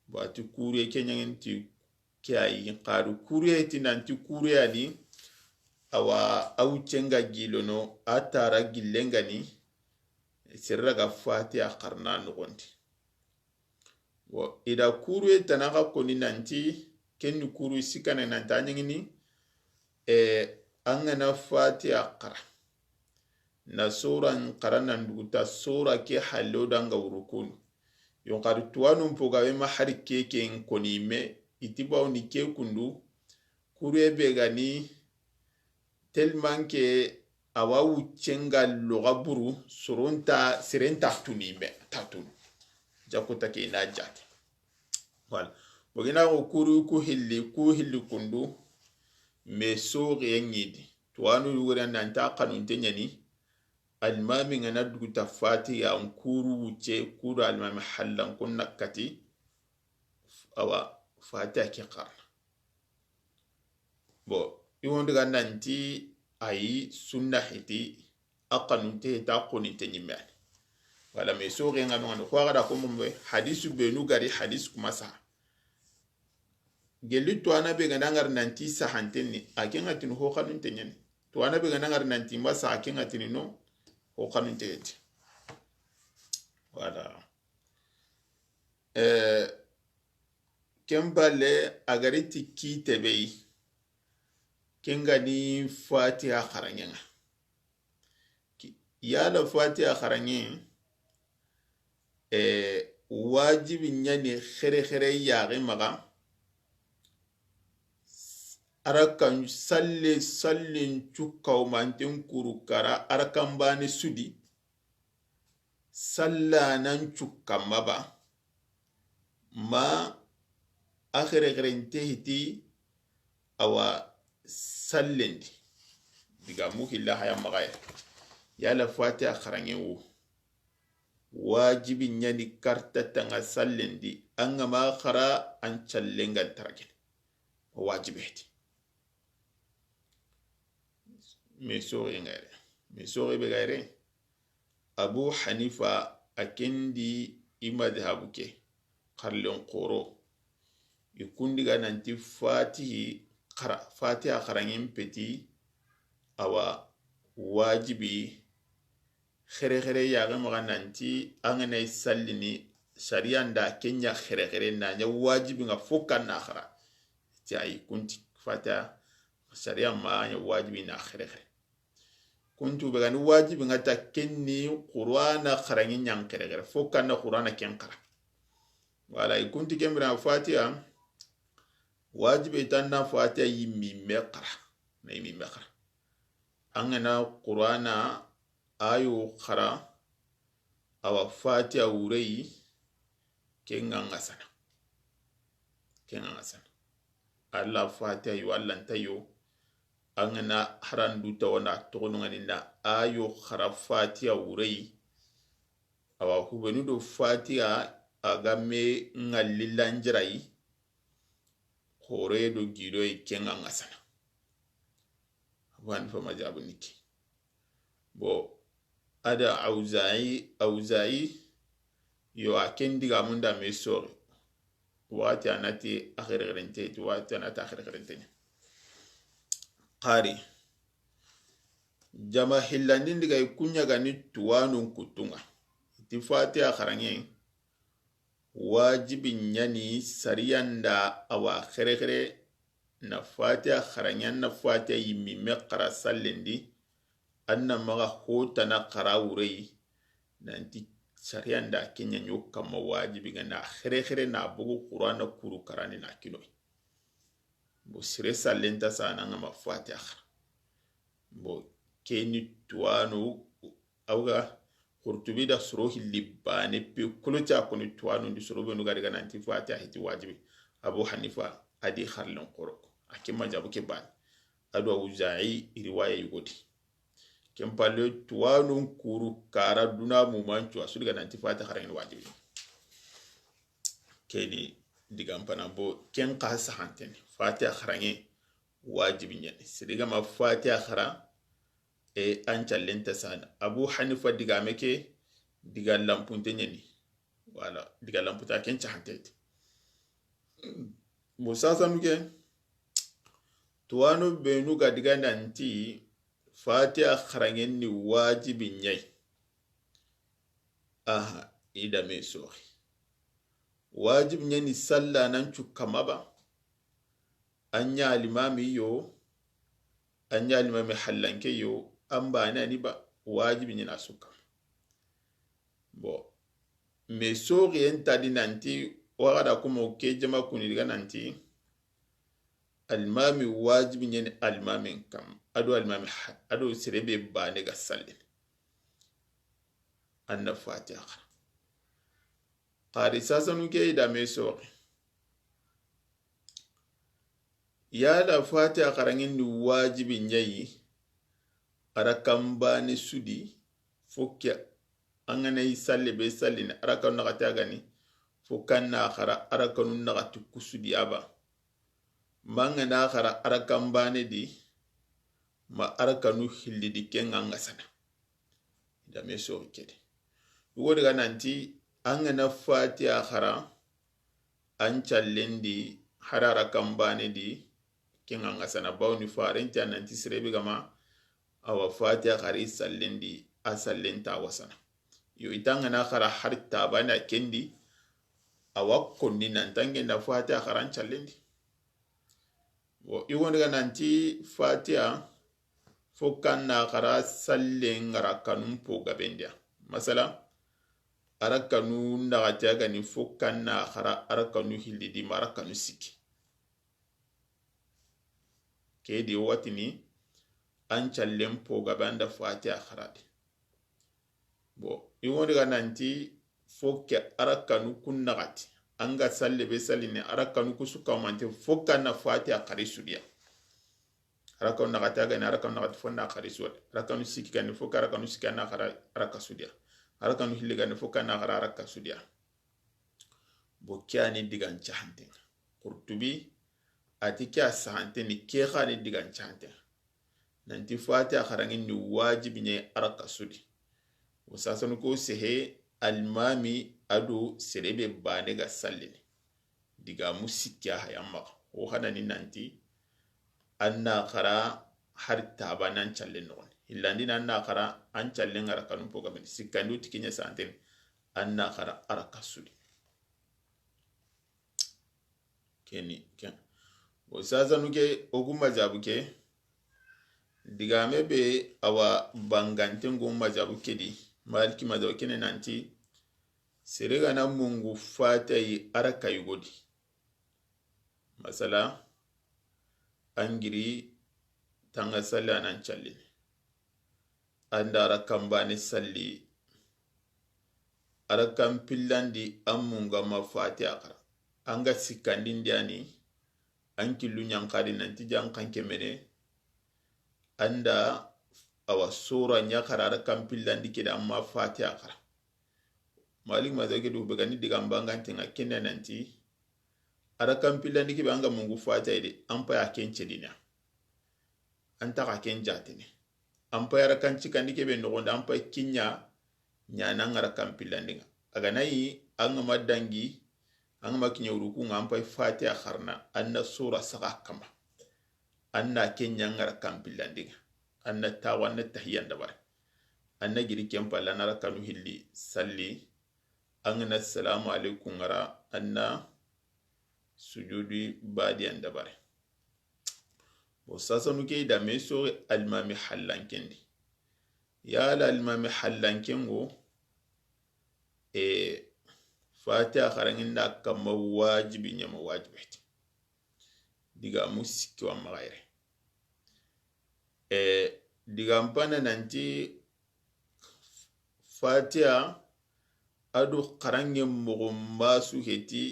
Bon, a ti kuru ke ɲaŋini ti ke a yi, xa du kuru ti nanti kuru ya ni, a wa a wucce ŋa gillono, a tara gillen ŋa ni, sere ra ga Fatiha xarana noxon di. Bon, i da kuru tana xa koni nanti, ken ni kuru sikkane nanti a ɲaŋini, e, an ga na Fatiha xara. Na sura n xara nan duguta sura ke hallo da ŋa wurukunu. Yon xa du tuwanun po ga be ma hari ke ke n koni me, i ti bawo ni ke kundu, kuru be ga ni, tellement que a wa wucce ŋa loxa buru, soron ta, seren ta tuni me, ta tunu. Jakuta ke i na jate. Voilà. Bon, i na ko kuru ku hilli, ku hilli kundu, me soxe ŋa i di. Tuwanu yugure nan ta xanunte ɲa ni, Almaami ŋa na duguta Fatiha n kuru wucce, kuru Almaami hallan kun na kati, a wa Fatiha ke xarana. Bon, i wo n diga nanti a yi sunna hiti, a xanunte hita, a xoninte ɲimme ya ni. Wala me soxe ŋa no ŋa no, xo a ga da ko mo be, hadisu be nu ga ri, hadisu kuma sa. Gelli tuwana be ga na ŋari nanti sahanten ni, a ke ŋa tini ho xanunte ɲa ni. Tuwana be ga na ŋari nanti ma sa, a ke ŋa tini no ho xanunte ɲa ni. Voilà. Eh, ken palle a ga ri ti kiite be yi, ken ga ni Fatiha xaraŋe ŋa. Ki-, yala Fatiha xaraŋe, eh, wajibi ɲa ni xere xere yaxe maxa, arakan salle, sallen cukkaw manten kuru kara, arakan bane su di, sallanan cukkamma ba, ma a xerexerente hiti a wa sallen di. Diga mu hilla haya maxa ya. Yala Fatiha xaraŋe wo, wajibi ɲa ni karta tanga sallen di, an ga ma xara an callen ga n tara kene. Wajibi heti. Me soxe ŋa yere. Me soxe be ga yere. Abu Hanifa a ken di i madhabu ke, xarlen xoro. I kun diga nanti Fatihi xara, Fatiha xaraŋen peti, a wa wajibi xerexere yaxe maxa nanti an ga na yi sallini, sariya nda ken ɲa xerexere na ɲa wajibi ŋa fo kan na xara. Ti a yi kunti Fatiha sariya ma ɲa wajibi na xerexere. Kuntu be ga ni wajibi ŋa ta ken ni Qur'ana xaraŋe ɲan xerexere fo kan na Qur'ana ken xara. Wala i kunti ken bira Fatiha wajibi tan na Fatiha yimmi me xara. Na yimmi me xara. An ga na Qur'ana ayo xara, a wa Fatiha wure yi, ken ŋa ŋa sana. Ken ŋa ŋa sana. Alla Fatiha yo, Alla nta yo. An ga na harandu ta wana toxonu ŋa ni na ayo xara Fatiha wure yi. A wa hubenu do Fatiha a ga me ŋalli lanjira yi. Xore do gido yi, ken ŋa ŋa sana. Abu Hanifa madhabu ni ke. Bon, a da Awza'i, Awza'i, yo a ken diga mun da me soxe. Waxati a na ti a xerexerente, ti waxati a na ti a xerexerente ɲa. Xari. Jama hillandi n diga i ku ɲa ga ni tuwanun kuttu ŋa. ti Fatiha xaraŋe wajibi ɲa ni sariyan da a wa xerexere na Fatiha xaraŋe, na Fatiha yinme xara sallen di, an na maxa hotana xara wure yi, nanti sariyan da ke ɲa ɲo kamma wajibi ŋa na xerexere na bogu Qur'ana kuru karani na kinoy. Bo sere sallen ta sa na ŋa ma Fatiha xara. Bo ke ni tuwano, a wa ga Qurtubi da soro hilli bane pe kolo ca ko ni tuwano ndi soro be nu ga daga nanti Fatiha hiti wajibi. Abu Hanifa a di xarlen xoro ko. A ke majabu ke bane. A do Awza'i riwaya yugodi. Ken palle tuwanon kuru kara duna mumancu a su daga nanti Fatiha xaraŋen wajibi. Ke ni digan pana bo ken xa sahanteni Fatiha xaraŋe wajibi ɲa ni. Sere ga ma Fatiha xara, e, an callen ta sahana. Abu Hanifa digame ke diga lampunte ɲa ni. Wala diga lamputa ken cahante. Bo sasanu ke tuwano benu ga diga nanti Fatiha xaraŋen ni wajibi ɲa yi. Aha, i da me soxi. Wajibi ɲa ni salla nan cu kama ba. An ɲa limami yo, an ɲa limami hallanke yo, an bane ni ba, wajibi ɲa na su kama. Bo me soxiyen ta di nanti, waxada kuma ke jama kuni diga nanti, almami wajibi ɲa ni almamin kam, a do almami ha-, a do sere be bane ga sallen. An na Fatiha xara. Xari sasanu ke i da me soxi. Yala Fatiha xaraŋen ni wajibi ɲa yi, a ra kan bane su di, fo ke an ga na yi salle be sallini, a ra kanu naxati a ga ni, fo kan na xara a ra kanu naxati ku su di a ba. Ma an ga na xara a ra kan bane di, ma a ra kanu hilli di ken ŋa an ga sana. I da me soxi ke di. Yugo daga nanti an ga na Fatiha xara, an callen di, hari a ra kan bane di, ken ŋa an ga sana. Bawni faren ca nanti sere be ga ma a wa Fatiha xari sallen di, a sallen ta wasana. Yo i ta an ga na xara hari tabane a ken di, a wa konni nan ta an ga na Fatiha xara an callen di. Wo, i woni ga nanti Fatiha fo kan na xara sallen ŋa ra kanun po gaben di ya. Masala, a ra kanu naxati a ga ni fo kan na xara a ra kanu hilli di ma a ra kanu sikki. Ke di watini an callen po gabe an da Fatiha xara di. Bo i woni ga nanti fo ke a ra kanu kun naxati. An ga salle be sallini a ra kanu ku su kamante fo kan na Fatiha xari su di ya. A ra kanu naxati a ga ni a ra kanu naxati fo na xari su di ya. A ra kanu sikki ga ni fo ke a ra kanu sikki a na xara a ra ka su di ya. A ra kanu hilli ga ni fo kan na xara a ra ka su di ya. Bo ke a ni digan cahanten ŋa. Qurtubi a ti ke a sahante ni ke xa ni digan cahanten ŋa. Nanti Fatiha xaraŋen ni wajibi ɲa yi a ra ka su di. Wo sasanu ko sehe almami a do sere be bane ga sallini. Digamu sikki a haya maxa. Wo xanani nanti an na xara hari tabane an callen noxon di. Hillandi na an na xara an callen ŋa ra kanun po gaben di. Sikkandi wo ti ke ɲa sahanteni an na xara a ra ka su di. Ke ni, ken. Wo sasanu ke, o ku majabu ke, digame be a wa banganten ŋo majabu ke di, Maliki majabu ke ni nanti, sere ga na mungu Fatiha yi a ra ka yugo di. Masala, an giri tanga salli a nan callini. An da a ra kan bane salli. A ra kan pillandi an munga ma Fatiha xara. An ga sikkandindi a ni, an killu ɲa n xadi nanti jan xan ke mene. An da a wa sora ɲa xara a ra kan pillandi ke da an ma Fatiha xara. Malik maza ke du be ga ni digan banganten ŋa ke ni nanti, a ra kan pillandi ke be an ga mungu Fatiha yi de, an pa ya ken cedina. An ta xa ken jatene. An pa ya ra kan cikkandi ke be noxon di, an pa ken ɲa ɲaana an ga ra kan pillandi ŋa. A ga na yi an ga ma dangi, an ga ma kiɲe ruku ŋa, an pa Fatiha xarana, an na sora saxa kama. An na ken ɲa an ga ra kan pillandi ŋa. An na tawa, an na tahiyan dabari. an na giri ken palle, an na rakanu hilli salli, an ga na salamu alaikum ŋara, an na sujudi badiyan dabari. Bon, sasanu ke i da me soxi alimami hallanken di. Yala alimami hallanken ŋo, e, Fatiha xaranŋen da kamma wajibi ɲa ma, wajibi heti. Digamu sikki wa maxa yere. E, digan pana nanti Fatiha a do xaranŋe moxo masu heti,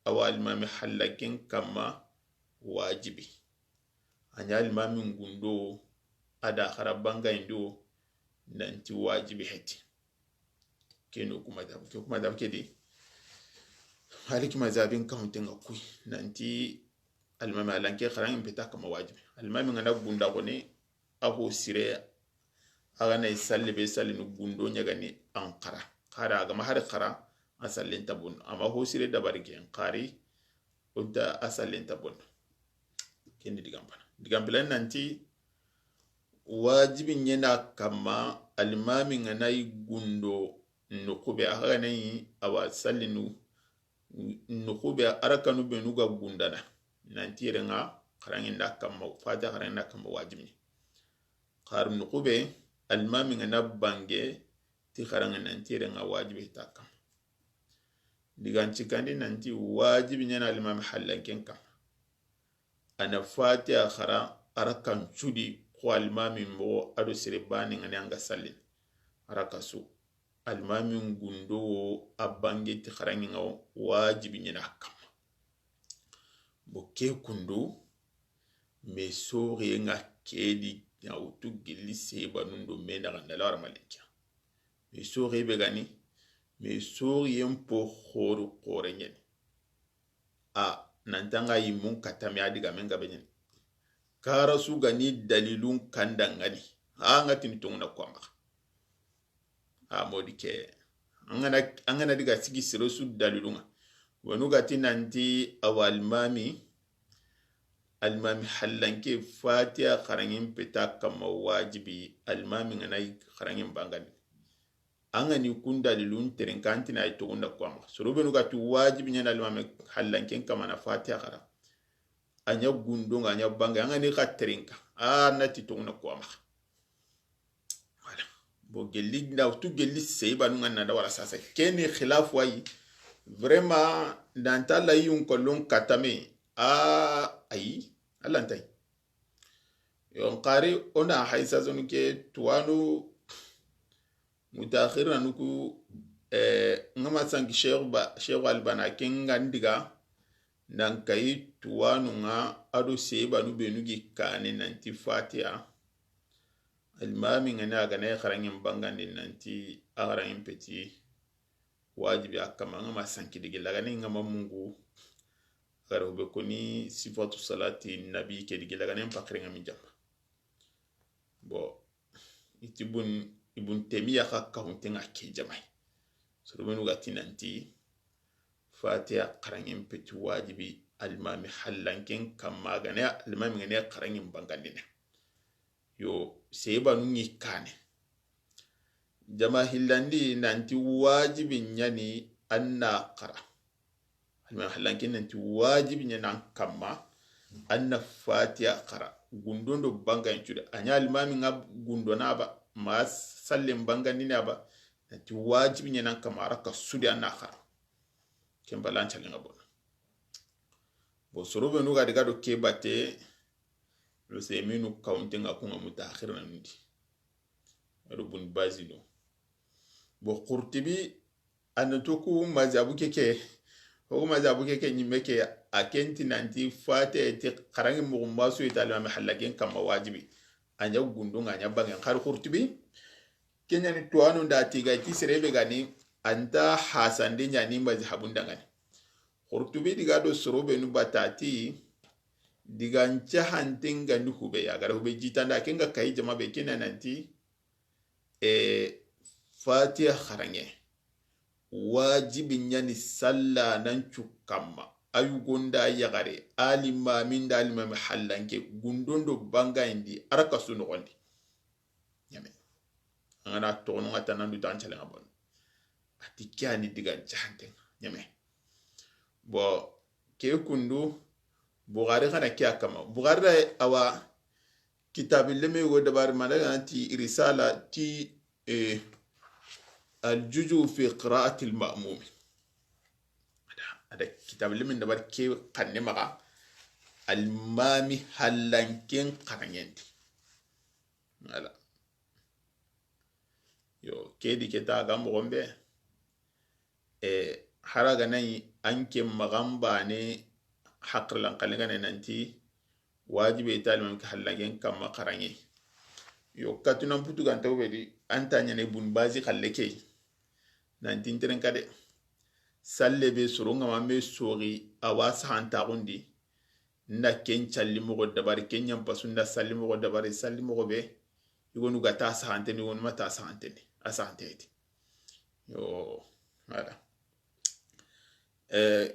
awa alimami hallanken kamma wajibi. A ɲa alimamin gundo, a da xara bangayindo, nanti wajibi heti. Keno kuma dab-, ke kuma dab ke di. Maliki mazhabin kawunten ŋa kuyi nanti alimami hallanke xaranŋen peta kamma wajibi. Alimami ga na gunda xoni, a ho sire, a ga na i salli be sallini gundo ɲagani an xara. Xara a ga ma hari xara, a sallen ta bono. Ama ho sire dabari ke n xari, o nta a sallen ta bono. Kendi digan pana. Digan pilan nanti wajibi ɲa na kamma alimami ga na i gundo noxu be, a ga na i awa sallinu noxu be, a rakanu benu ga gundana, nanti yere ŋa xaranŋen da kamma, Fatiha xaranŋen da kamma wajibi. Xari noxu be alimami ga na bange ti xaranŋe, nanti yere ŋa wajibi ta kamma. Digan cikandi nanti wajibi ɲa na alimami hallanken kamma. A na Fatiha xara a rakan cudi, xo alimami moxo a do sere bane ga ni an ga sallini a raka su. Alimamin gundo wo a bange ti xaranŋen ŋa wo, wajibi ɲa na kamma. Bo ke kundu, me soxiye ŋa ke di, na wutu gilli sebanun do me naxan da la wara malinkiya. Me soxiye be ga ni, me soxiyen po xori xore ɲa ni. A, nanta ŋa yi mun katame a digamen ga be ɲa ni. Kara su ga ni dalilun kanda ŋa ni. A ŋa tini toŋuna ko a maxa. A modi ke. An ga na, an ga na diga sigi sere su dalilun ŋa. Wonu ga ti nanti awa alimami, alimami hallanke Fatiha xaranŋen peta kamma wajibi, alimami ga na i xaranŋen bangandi. An ga ni kun dalilun teren kantina ay toŋunda ko a maxa. Soro benu ga ti wajibi ɲa na alimami hallanken kamma na Fatiha xara. A ɲa gundo ŋa, a ɲa bange, an ga ni xa teren ka. A na ti toŋuna ko a maxa. Voilà. Bo gelli, na tu gelli sey banu ŋa na da wara sasa. Keni khilaf wayi. Vraiment, nanta la yun ko lon katame. A, ayi. Allah ntai. Yon xari, ona hay sasonu ke tuwanu mutakhirina nuku, eh, ŋa ma sanki Sheikh Ba, Sheikh Albani ke ŋa ndiga, nan kayi tuwanu ŋa a do sebanu benu gi kane nanti Fatiha. Alimami ŋa ni a ga na xaranŋen bangandi nanti a xaranŋen peti wajibi a kamma. Ŋa ma sanki digi lagane ŋa ma mungu. Gara be koni sifatu salati nabi ke digi lagane pakre ŋa mi jamba. Bon, iti bun, Ibun Temiya xa kahunte ŋa ke jamai. Soro benu ga ti nanti Fatiha xaranŋen peti wajibi alimami hallanken kamma ga ne, alimami ŋa ne xaranŋen bangandine. Yo, sebanu ŋi kane. Jama hillandi nanti wajibi ɲa ni an na xara. Alimami hallanke nanti wajibi ɲa nan kamma an na Fatiha xara. Gundon do bangayen cude. A ɲa alimami ŋa gundo na ba, ma sallen bangandine a ba. Nanti wajibi ɲa nan kamma a raka sudi an na xara. Ken balan calen ŋa bona. Bon, soro benu ga diga do ke bate, Usayminu kawunte ŋa ku ŋa mutakhirina nundi. A do Bun Bazi no. Bon, Qurtubi, a na to ku mazhabu ke ke, o mazhabu ke ke ɲimme ke, a kenti nanti Fatiha ti xaranŋe mugu masu ita alimami hallaken kamma wajibi. A ɲa gundo ŋa, a ɲa bangen. Xari Qurtubi, ke ɲa ni tuwanu nda ti ga ti sere be ga ni, anta hasande ɲa ni mazhabun da ŋa ni. Qurtubi diga do soro benu batati, digan cahanten ga ni hube ya, gara hube jitanda, ke ŋa kayi jama be kina nanti, e, Fatiha xaranŋe wajibi ɲa ni salla nan cu kamma, a yugo nda yaxare, alimami nda alimami hallanke, gundon do bangayindi, a raka su noxondi. Ɲame. An ga na toxono ŋa ta nan du ta an calen ŋa bon. A ti ke ya ni digan cahanten ŋa ɲeme. Bon, ke kundu, Buxari xa na ke ya kama. Buxari da, awa, kitabi leme yogo dabari, ma daga na ti Risala ti, eh, aljuzu fi qira'ati alma'mumi. A da, a da kitabi leme dabari ke xanne maxa, almami hallanken xaraŋen di. Voilà. Yo, ke di ke ta ga moxon be. E, hara ga na ɲi an ke maxan bane, haqilan xalle ga na nanti wajibe ta liman ke hallanken kamma xaraŋe. Yo, katunan putu ganta wubedi, an ta ɲane bun bazi xalle ke. Nanti n teren kade. Salle be soro ŋa ma me soxi, a wa sahantaxundi. Nda ken calli moxo dabari, ken ɲampasu nda salli moxo dabari, salli moxo be, yogonu ga ta sahanteni, yogonu ma ta sahanteni, a sahanteyeti. Yo, voilà. Eh,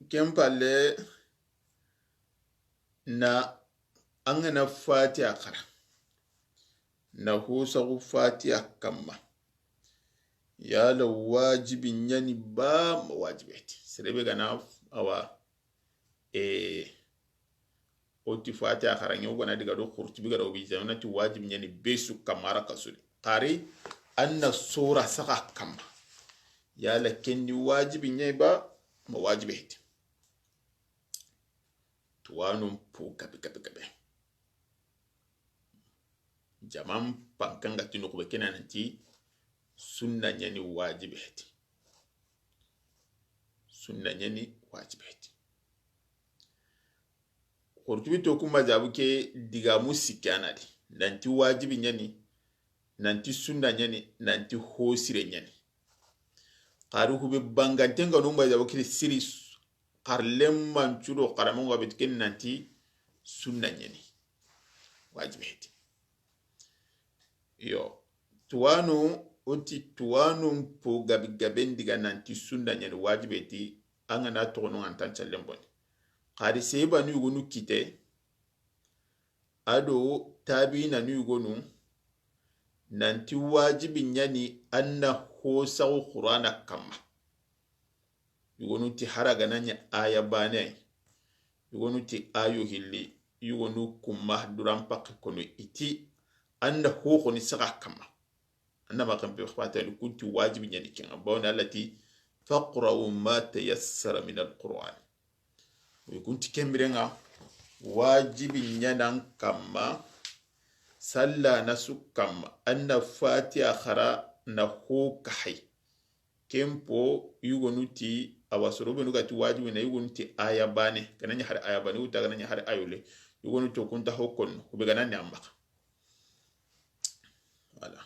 ken palle na an ga na Fatiha xara, na hosaxu Fatiha kamma. Yala wajibi ɲani ba ma wajibi heti? Serebe ga na awa, e, o ti Fatiha xaraŋe, o ga na diga do Qurtubi ga da o bi jana ti wajibi ɲani be su kamara kasuli. Xari an na sura saxa kamma. Yala ken ni wajibi ɲani ba ma wajibi heti? Tuwanun po gabe gabe gabe. Jaman pankan ga ti noxu be ke na nanti sunna ɲani wajibi heti. Sunna ɲani wajibi heti. Qurtubi to kuma jabu ke digamu sikkana di. Nanti wajibi ɲani, nanti sunna ɲani, nanti hosire ɲani. Xari hube banganten ga numba jabu kiri siri xarlen mancu do xaramen ga beti ken nanti sunna ɲani. Wajibi heti. Yo, tuwanu, o ti tuwanun po gabi gaben diga nanti sunna ɲani wajibi heti, an ga na toxono an tan callen boni. Xari seba nu yugonu kite, a do tabiina nu yugonu, nanti wajibi ɲani an na hosaxu Qur'ana kamma. Yugonu ti hara ga na ɲa aya bane, yugonu ti ayo hilli, yugonu kuma duran pakke kono iti, an na hoxoni saxa kamma. An na ma kampe fatali kunti wajibi ɲani kenga. Bawni Allah ti, "Faqra'u ma tayassara min al-Qur'an." Wi kunti kembirenga, wajibi ɲanan kamma, salla na su kamma, an na Fatiha xara na ho kahay. Kempo yugonu ti, awa soro benu ga ti wajibi na yugonu ti aya bane, ga na ɲa hari aya bane, wuta ga na ɲa hari ayole, yugonu to kunta ho konno, hube ga na ni amma. Voilà.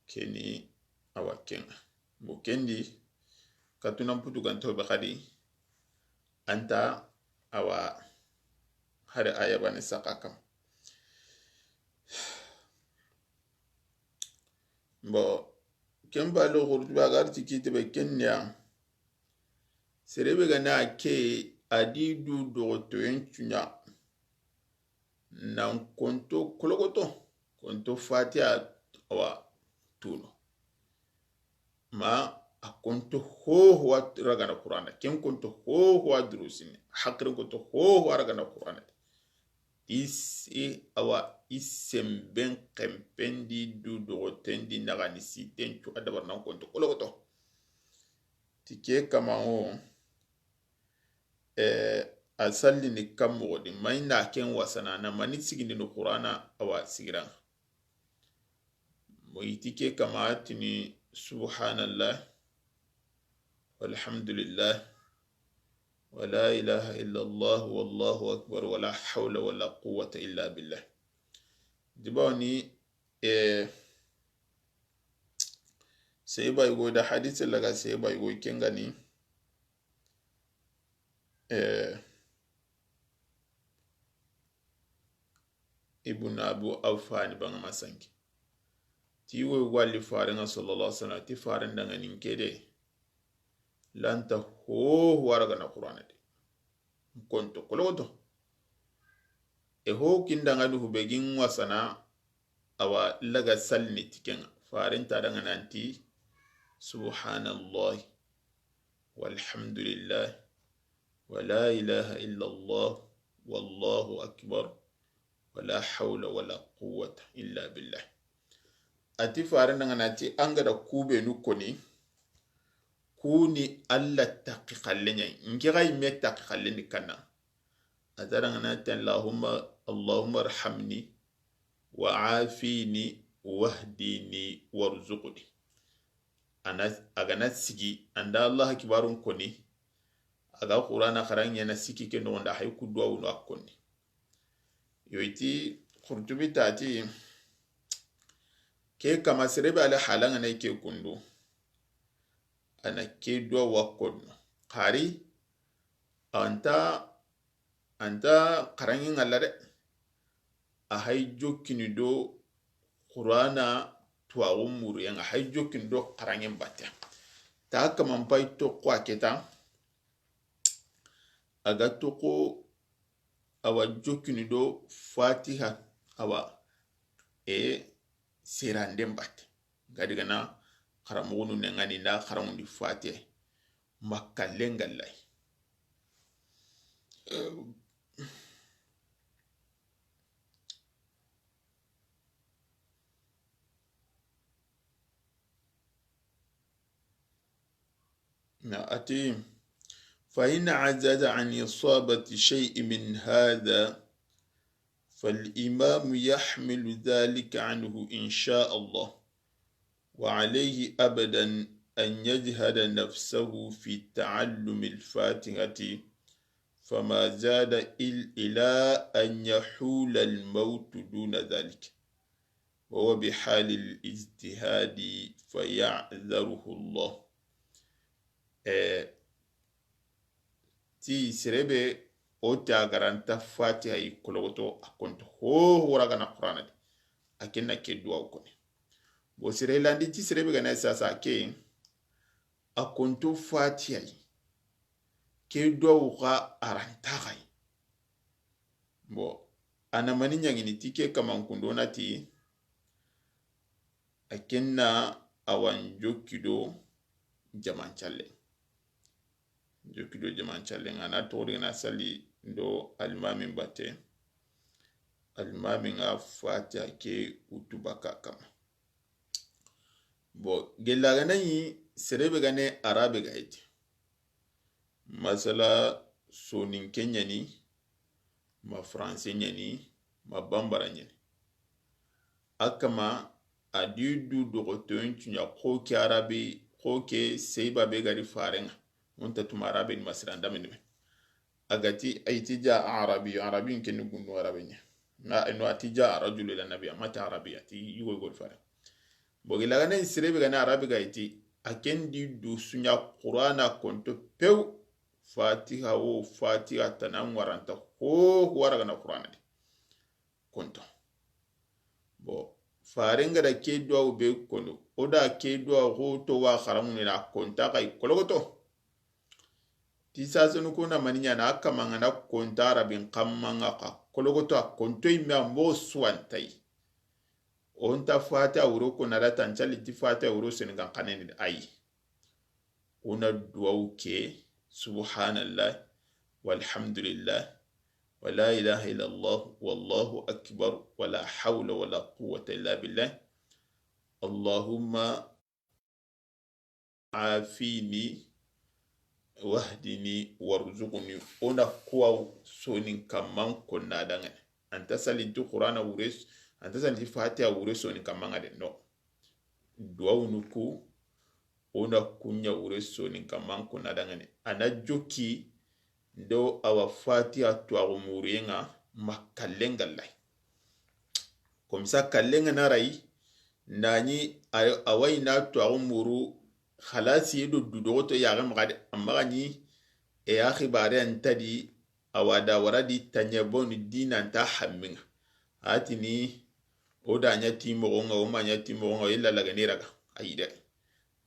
Keni awa kenga. Mo kendi katunan putu ganta be xadi, anta awa hari aya bane saxa kam. Bon, ken balo Qurtubi a ga ri ti kite be kenya. Serebe ga na ke a di du dogotoyen cuɲa. Nan konto kologoto, konto Fatiha awa tuno. Ma a konto hoho a ragana Qur'ana, ken konto hoho a durusini, hakirin konto hoho a ragana Qur'ana. Isi awa isemben kempendi du dogotendi nagani siten cu a dabar nan konto kologoto. Ti ke kamango, eh, a sallini kan moxo di, ma i na ken wasana, na mani sigindini Qur'ana awa sigiran. Mo iti ke kama tini, "Subhanallah, walhamdulillah, wa la ilaha illallah, wallahu akbar, wa la hawla wa la quwwata illa billah." Dibawni, eh, seba yugo da hadise laga seba yugo kengani, eh, Ibn Abu Awfa ni banga masanki. Ti wo walli farenga sallallahu alaihi wasallam, ti faren danga nin kede. Lanta ho waraga na Qur'ana de. Konto koloto. E ho kindanga du hubegin wasana awa laga salini ti ken ŋa. Faren ta da ŋa nanti, subhanallah, walhamdulillah, wa la ilaha illallah, wallahu akbar, wa la hawla wa la quwwata illa billah. A ti faren da ŋa nanti an ga da ku benu koni, ku ni Alla taqi xalle ɲa yi. N ke xa yi me taqi xalle ni kanna. A ta da ŋa nanti, Allahumma, Allahumma arhamni, wa afini, wahdini, warzuqni. A na, a ga na sigi, an da Allahu akbarun koni, a ga Qur'ana xaranŋe na sigi ke noxon da, hay ku duwawunu a koni. Yo i ti, Qurtubi ta ti, ke kama sere be a la hala ŋa na ke kundu, a na ke duwawu a koni. Xari, a nta, a nta xaranŋe ŋalla de. A hay jokkini do Qur'ana tuwaxu muruyen ŋa, a hay jokkini do xaranŋen batte. Ta kaman pay toxo a ke ta, a ga toxo awa jokkini do Fatiha, awa, e, siranden batte. Ga digana xaramoxonu ne ŋa ni na xaramundi Fatiha. Makkallen ga lay. Na a ti, فإن عجز عن إصابة شيء من هذا فالإمام يحمل ذلك عنه إن شاء الله، وعليه أبدا أن يجهد نفسه في تعلم الفاتحة، فما زاد إل-، إلى أن يحول الموت دون ذلك، وهو بحال الاجتهاد فيعذره الله. Eh, ti sere be o ta garanta Fatiha yi kologoto a konto ho ho ra ga na Qur'ana di. A ken na ke duwawu koni. Bo sere landi ti sere be ga na sasa ke a konto Fatiha yi. Ke duwawu xa a ra nta xa yi. Bo a na mani ɲaŋini ti ke kaman kundo na ti a ken na awa n jokki do jamancalle. N jokki do jamancalle ŋa na toxo di ga na sali ndo alimamin batte. Alimamin ŋa Fatiha ke wutu baka kama. Bo gella ga na yi sere be ga ne arabe ga yi ti. Masala soninke ɲa ni, ma français ɲa ni, ma bambara ɲa ni. A kama a di du doxotoyen cuɲa xo ke arabe, xo ke seyba be ga ri faren ŋa. O nta tuma arabe ni masira ndamini me. A ga ti, a yi ti ja arabi, arabi n ke ni gundu arabe ɲa. Na, no a ti ja rajulu ila nabi, a ma ti arabi, a ti yugo yugo faren. Bo gella ga na sere be ga na arabe ga yi ti, a ken di du suɲa Qur'ana konto pew, Fatiha wo, Fatiha tana ŋa ra nta ho ho ra ga na Qur'ana di. Konto. Bo, faren ga da ke duwawu be kono, o da ke duwawu ho to wa xaranŋu ne na konta xa yi kologoto. Ti sasanu ko na mani ɲa na a kama ŋa na konta arabin kamma ŋa xa kologoto a konto yi me a mo suwantai. O nta Fatiha wuro ko na da tancali ti Fatiha wuro seni gan kaneni ayi. O na duwawu ke, subhanallah, walhamdulillah, wa la ilaha illallah, wallahu akbar, wa la hawla wa la quwwata illa billah. Allahumma afini, wahdini, warzuqni. O na kuwa sonin kamman konna da ŋa ne. A nta salinti Qur'ana wure, a nta salinti Fatiha wure sonin kamma ŋa de. No. Duwawunu ku, o na ku ɲa wure sonin kamman konna da ŋa ne. A na jokki ndo awa Fatiha tuwaxu muruyen ŋa ma kallen ga lay. Komisa kallen ga na ray, na ɲi a-, a wa yi na tuwaxu muru, xalasi do du doxoto yaxe maxa de, a maxa ɲi e ya xibare an ta di, awa da wara di taɲa bonu di na nta hamminŋa. A tini, o da ɲa ti moxo ŋa, o ma ɲa ti moxo ŋa, o yilla laga ni raga. Ayi de.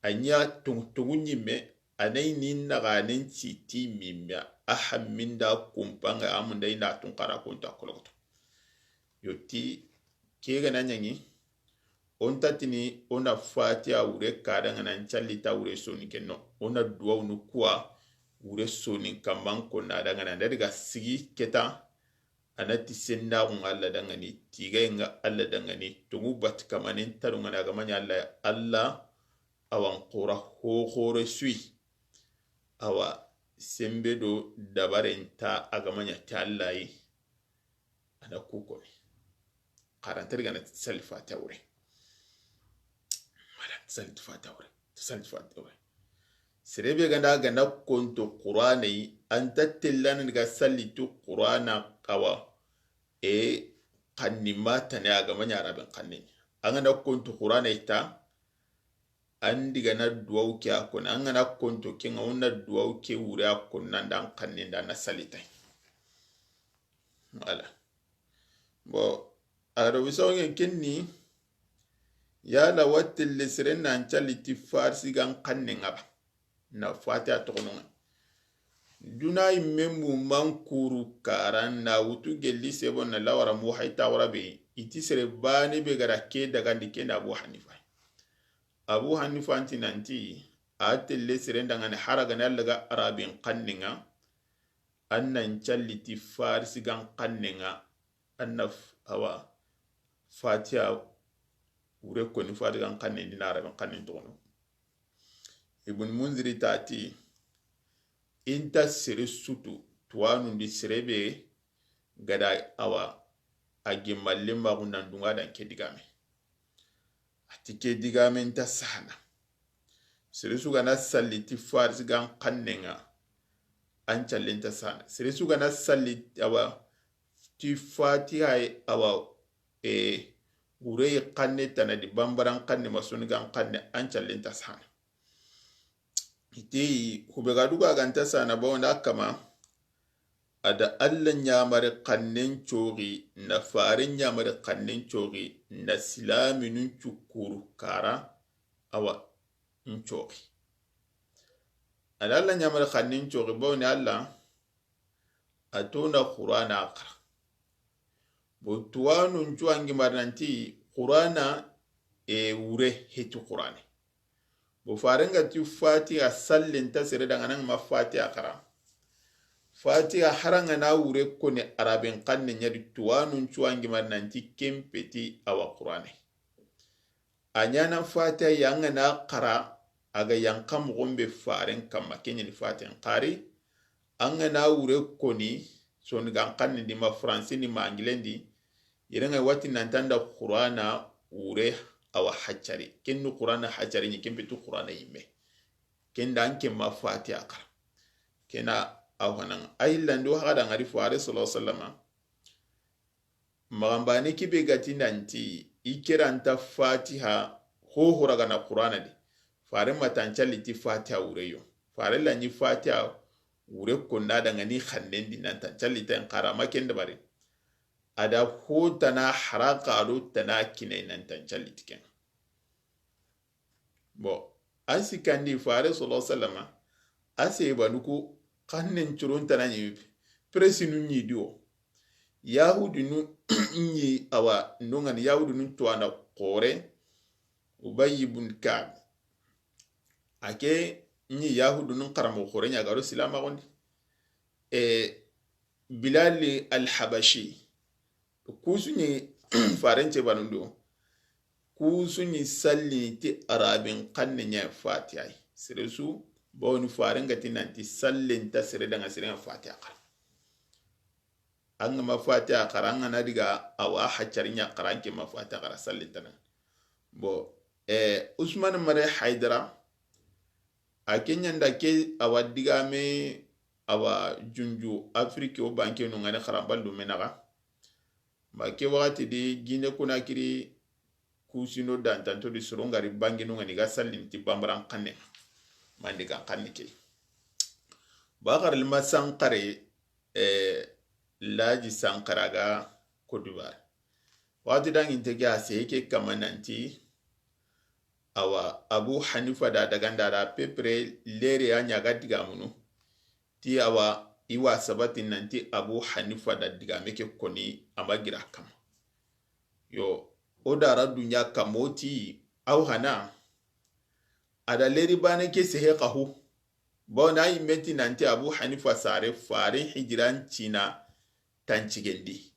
A ɲa toŋu, toŋu ɲimme, a na yi ni naxanen ci ti mimme, a hamminda kumpanŋa, a munda i na tun xara konta kologoto. Yo ti, ke ga na ɲaŋi, O nta tini o na Fatiha wure ka dangana n calli ta wure soninke no. O na duwawunu kuwa wure soninkanman konna dangana. N da diga sigi keta, a na ti sendaxu ŋa Alla dangani, tigaye ŋa Alla dangani, toŋu bati kamanen tanu ŋa na a ga ma ɲa Alla, Alla a wa n xoora hoxore suyi. Awa, senbe do dabare nta a ga ma ɲa ti Alla yi. A na ku koni. Xaranta diga na salli Fatiha wure. Wala, salli Fatiha wure. Salli Fatiha wure. Sere be ga nda, ga nda konto Qur'ana yi, a nta tellana diga salli tu Qur'ana kawa. E, xanni ma tane a ga ma ɲa Araben xanne. An ga na konto Qur'ana yi ta, an diga na duwawu ke a konna, an ga na konto ke ŋa, o na duwawu ke wure a konna, nda an xanne nda na salli ta yi. Wala. Bon, Arabi sawo ŋa kenni, yala wa telle sere na n calli ti Farisi gan xanne ŋa ba. Na Fatiha toxono ŋa. Duna yimme mu mankuru karan na wutu gelli sebo na lawara mu hayta wara be. I ti sere bane be ga da ke dagandi ke na Abu Hanifa. Abu Hanifa nti nanti, a telle sere ndangane hara gane Alla ga Arabin xanne ŋa, an na n calli ti Farisi gan xanne ŋa, an na f-, awa, Fatiha wure koni Fatiha gan xanne ndi na Arabin xanne toxono. Ibn Munziri ta ti, i nta sere sutu, tuwanundi sere be ga da awa, a gemalle maxu nan dunga dan ke digame. A ti ke digame nta sahana. Sere su ga na salli ti Farisi gan xanne ŋa, an calle nta sahana. Sere su ga na salli awa ti Fatiha yi awa, e, wure yi xanne tana di bambaran xanne ma soni gan xanne, an calle nta sahana. Ite yi, hube ga duga ga nta sahana ba wanda kama, a da Alla ɲamari xannen coxi, na fare ɲamari xannen coxi, na silaminun cukuru kara, awa, n coxi. A da Alla ɲamari xannen coxi, bawni Alla, a to na Qur'ana xara. Bo tuwanun cuwangi mari nanti Qur'ana e wure heti Qur'ane. Bo farenga ti Fatiha sallen ta sere dangana ma Fatiha xara. Fatiha haranga na wure koni Araben xanne ɲa di tuwanun cuwangi mari nanti kempeti awa Qur'ane. A ɲana Fatiha ya nga na xara, a ga yanqa moxon be faren kamma, ke ɲani Fatiha n xari, a nga na wure koni, sonigan xanne ndi ma français ndi ma anglais ndi, yere nga wati nanta nda Qur'ana wure awa haccari. Ken ni Qur'ana haccari ɲi, ken petu Qur'ana yimme. Ken da an ken ma Fatiha xara. Kena aw hananga. A hillandi o haxa da ngari fare sallallahu alaihi wasallama. Maxanbane kibe gati nanti i keranta Fatiha hoho ragana Qur'ana di. Fare matancalli ti Fatiha wureyo. Fare laɲi Fatiha wure konda dangani xannen di nantancalli ta en xara ma ken dabari. A da ho tana haraka do tana kinai nantancalli ti ken. Bon, a sikandi fare sallallahu alaihi wasallama, a sebanuku xannen curon tana ɲi presinu ɲi diwo. Yahudinu ɲi awa ndongani Yahudinu tuwana xore, Ubay ibn Ka'b. A ke ɲi Yahudinu xaramoxo xore ɲa garo silama gondi. E, Bilal al-Habashi. Kusu ɲi faren cebanundo. Kusu ɲi salli ti Arabin xanne ɲa Fatiha yi. Sere su, bawni faren gati nanti sallen ta sere danga sere Fatiha xara. An ga ma Fatiha xara, an ga na diga awa haccari ɲa xara, an ke ma Fatiha xara sallen tana. Bon, eh, Usman Mare Haidara, a ke ɲanda ke awa digame awa junju Afrique o banke no ngane xaramballu menaga. Ma ke waxati di Guinée Conakry kusino dantanto di soro ngari banginu ngani ga sallini ti bambaran xanne. Mandi ga xanne ke. Bakar Lima Sankare, eh, Laji Sankara ga Côte d'Ivoire. Waxati danginte ke a seye ke kama nanti, awa, Abu Hanifa da daganda da à peu près lere a ɲaga digamunu. Ti awa, i wa sabati nanti Abu Hanifa da digame ke koni a ma gira kama. Yo, O da ra dunya kamoti, aw hana. A da leri bane ke sehe kahu. Bon, na yi meti nanti Abu Hanifa sare, fare hijiran cina tancigendi.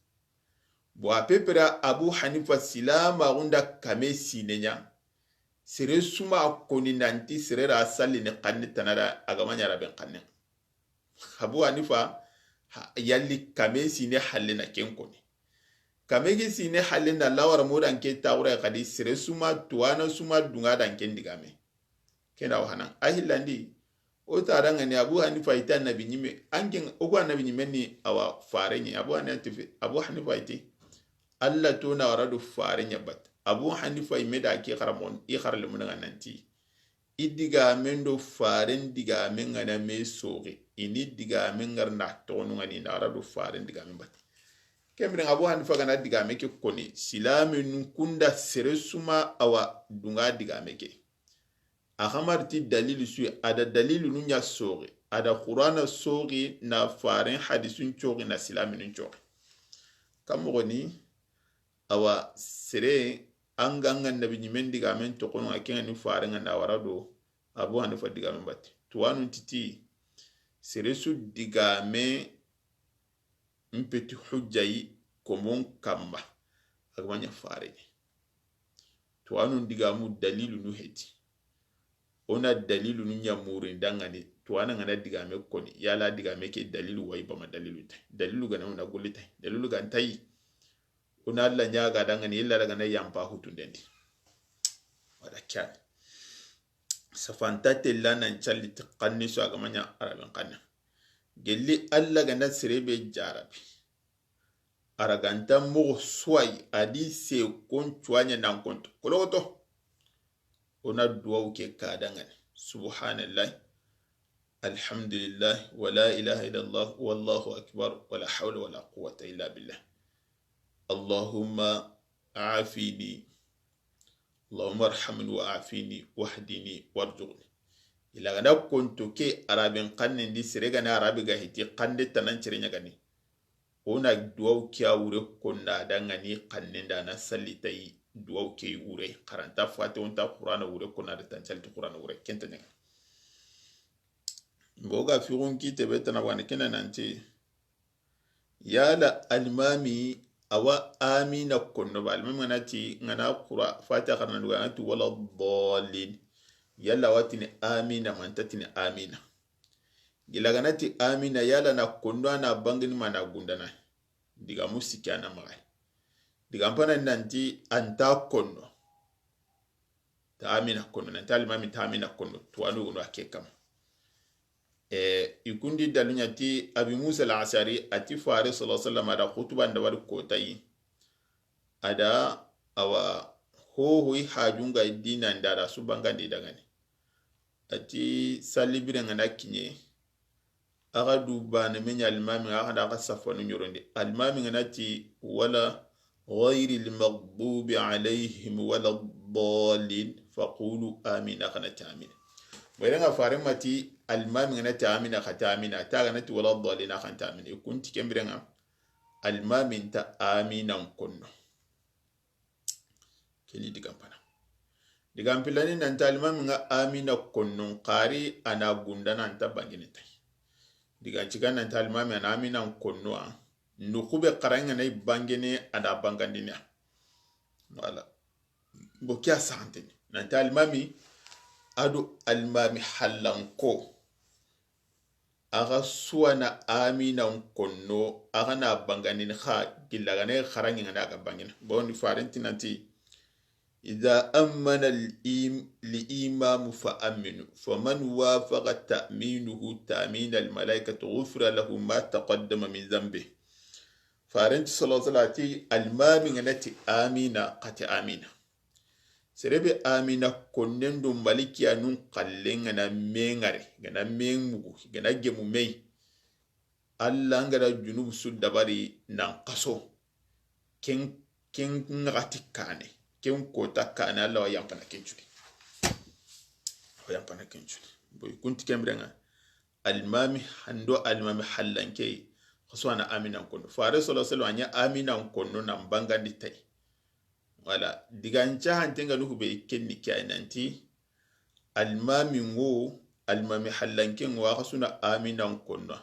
Bon, à peu près Abu Hanifa silama gunda kame sinenya. Sere suma koni nanti sere ra salli ni kanne tanara agama ɲa ra ben kanne. Abu Hanifa, ha, yalli kame sine halle na ken koni. Kame gi sine halle na lawara modan ke tawura kadi sere suma tuwana suma dunga dan ken digame. Kena wa hanan. A hillandi, o ta dangani Abu Hanifa ita annabi ɲime, anken, o ko annabi ɲime ni awa fare ni. Abu Hanifa ite, Abu Hanifa ite. Allah to na wara do fare ɲa bat. Abu Hanifa ime da ke xaramon, i xarle mun ga nanti. I digamen do faren digamen ga na me soxe, i ni digamen ngar na toxonu ga ni na ra do faren digamen bati. Kemren Abu Hanifa ga na digame ke koni, silame nun kunda sere suma awa dunga digame ke. A xamar ti dalilu suyi, a da dalilu nu ɲa soxe, a da Qur'ana soxe na faren hadisun coxe na silame nun coxe. Kam moxoni, Awa sere an ga, an ga annabi ɲimen digamen toxono, a kenga ni faren ga na wara do Abu Hanifa digamen bati. Tuwanun titi, sere su digame mpeti hujjayi komon kamma. Agama ɲa fare. Tuwanun digamu dalilu nu heti. Ona dalilu nu ɲa murin dangani. Tuwana ngana digame koni. Yala digame ke dalilu wayi bama dalilu tay. Dalilu gana una gulli tay. Dalilu gan tayi. Ona Allah ɲaga dangani illa daga na yampa hutundendi. Wada kyani. Safanta tella nan calli ti kanni so agama ɲa araben kanna. Gelli Allah gana sere be jarabi. Araganta mogo suwayi adi se kon cuwaɲa nan konto. Kologoto. Ona duwawu ke kadangani. Subhanallah. Alhamdulillah. Wa la ilaha illallah. Wallahu akbar. Wa la hawla wa la quwwata illa billah. Allahumma afini. Allahumma arhamni wa afini wahdini warzuqni. Ila gana konto ke araben kanne ndi sere gana arabe ga hiti kande tanan cere ɲagani. Ona duwawu kiya wure konna dangani kanne nda na salli tayi duwawu ke wure. Karanta fate onta Qur'ana wure konna da tan salli Qur'ana wure kenta ɲagani. Boga figun kite be tana wani kena nanti. Yala almami awa amina konno ba? Almami ngana ti, ngana Qur'ana Fatiha xarana duga, ngana ti wala dallin. Yala watini amina, manta tini amina. Gila gana ti amina, yala na konno ana bangini mana gundana. Diga musiki ana magai. Diga mpana nanti anta konno. Ta amina konno, nanti almami ta amina konno. Tuwanu gono ake kam. E, ikundi dalunya ti Abi Musa al-Ashari, ati Fare sallallahu alaihi wasallam ada khutuba ndawari kotayi. Ada awa hoho i hajunga i dina ndara su bangandi dangani. Ati salli bire ngana kiɲe. Aga du bane me ɲa almami, aga da aga safanu ɲorondi. Almami ngana ti wala غير المغضوب عليهم ولا الضالين فقولوا آمين. Xana ti amina. Bayre nga fare mati almami ngana ti amina, xa ti amina. Ta gana ti wala dallin, xan ti amina. Ikunti kembire nga almami nta amina konno. Keni digampana. Digampilani nanta almami nga amina konno, kari ana gundana nta bangini tay. Diga ciga nanta almami ana amina konno a. Nuxu be xaranga na i bangene a da bangandini a. Voilà. Bo ke a santeni. Nanta almami, ado almami hallanko. Axa suwana amina konno, axa na bangandini xa gilla gane xarangi ngana ga bangina. Bon, ni farenti nanti, إذا أمن الإم-، الإمام فأمنوا، فمن وافق تأمينه تأمين الملائكة غفر له ما تقدم من ذنبه. Farenti sallallahu alaihi wasallam ati, almami ngana ti amina, xa ti amina. Serebe amina konnen do malikiya nun xallen ngana mengare, ngana memugu, ngana gemu mei. Alla ngada junubu su dabari nan xaso. Ken, ken ngati kane. Ken kota kane, Alla wa yampana ken cudi. Wa yampana ken cudi. Boy, kunti kemrenga. Almami hando almami hallanke. Xaso ana amina kondo. Fare sallallahu alaihi wasallam anya amina kondo nan bangandi tay. Wala, digan cahanten ga nuhu be, ken ni ke ay nanti, almami ngo, almami hallanke ngo, a xa su na amina n konna.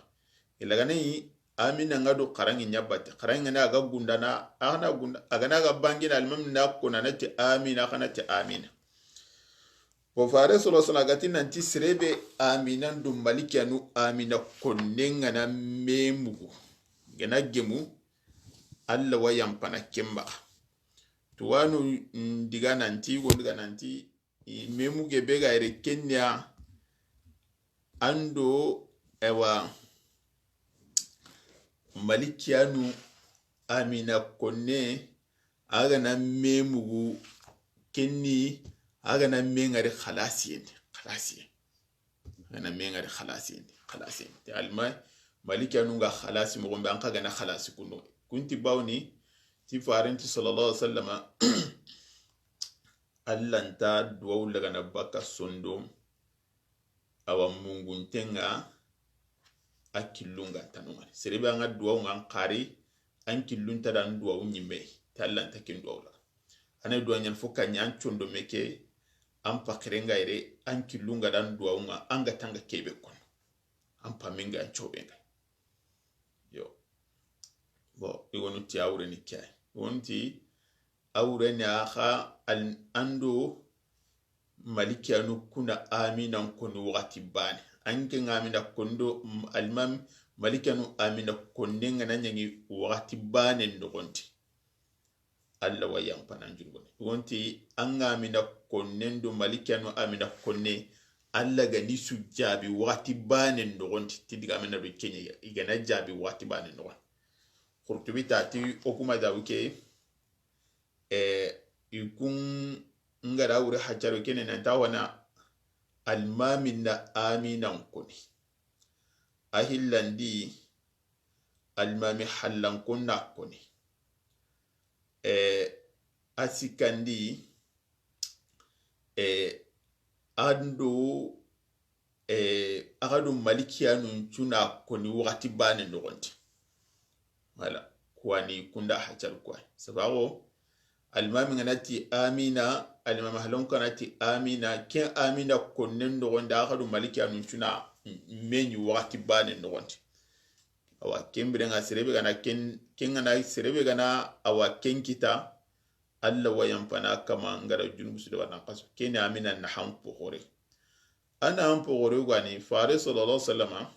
Ila gana yi, amina nga do xaranŋi ɲa bate. Xaranŋi nga na ga gundana, a xa na gunda, a ga na ga bangina, almami na konna na ti amina, a xa na ti amina. Bo fare solo sala gati nanti serebe amina do malikiyanu amina konne nga na memugu. Gana gemu, Alla wa yanpana kemba. Tuwanu ndiga nanti, go ndiga nanti, i memuge be ga yere kenya ando, ewa, malikiyanu amina konne, a ga na memugu kenni, a ga na mengari xalasiyen, xalasiyen. A ga na mengari xalasiyen, xalasiyen. Te alma, malikiyanu nga xalasi moxo be, an xa ga na xalasi kundo. Kunti bawni, ti farenti sallallahu alaihi wasallama, Alla nta duwawu lagana baka sondo, awa munguntenga a killunga tanongani. Serebe anga duwawu nga an xari, an killunta dan duwawu ɲimme, ta Alla nta ken duwawu laga. Ana duwa ɲan fo ka ɲan condo meke, an pakirenga ire, an killunga dan duwawu nga, anga tanga kebe kono. An paminga, an cobenga. Yo. Bon, i wonu ti awure ni kay. I wonu ti awure ni axa al-, ando malikiyanu kuna amina n koni wakati bane. Anke nga amina kondo, m-, almam malikiyanu amina konne nga na ɲangi wakati bane noxonti. Alla wa yanpana n jurubone. Wonti an ga amina konne ndo malikiyanu amina konne, Alla ga ni su jabi wakati bane noxonti. Ti diga amina do kenya, i ga na jabi wakati bane noxonti. Qurtubi ta ti o kuma da wuke, e, i kun nga da wure hajjaro kene nan ta wana almami na amina n koni. A hillandi, almami hallankon na koni. E, a sikandi, e, ando, e, a ga do malikiyanun cuna koni wakati bane noxonti. Wala, kuwani kunda hajar kuwa. Sabago, almami nga na ti amina, almami halon ka na ti amina, ken amina konnen noxonti, a ga do malikiyanun cuna meɲi wakati bane noxonti. Awa, ken birenga serebe gana ken, ken gana serebe gana, awa, ken kita, Alla wa yanpana kama nga da junubu su da watan kaso. Ken amina na han po xore. Ana han po xore gani, fare sallallahu alaihi wasallama,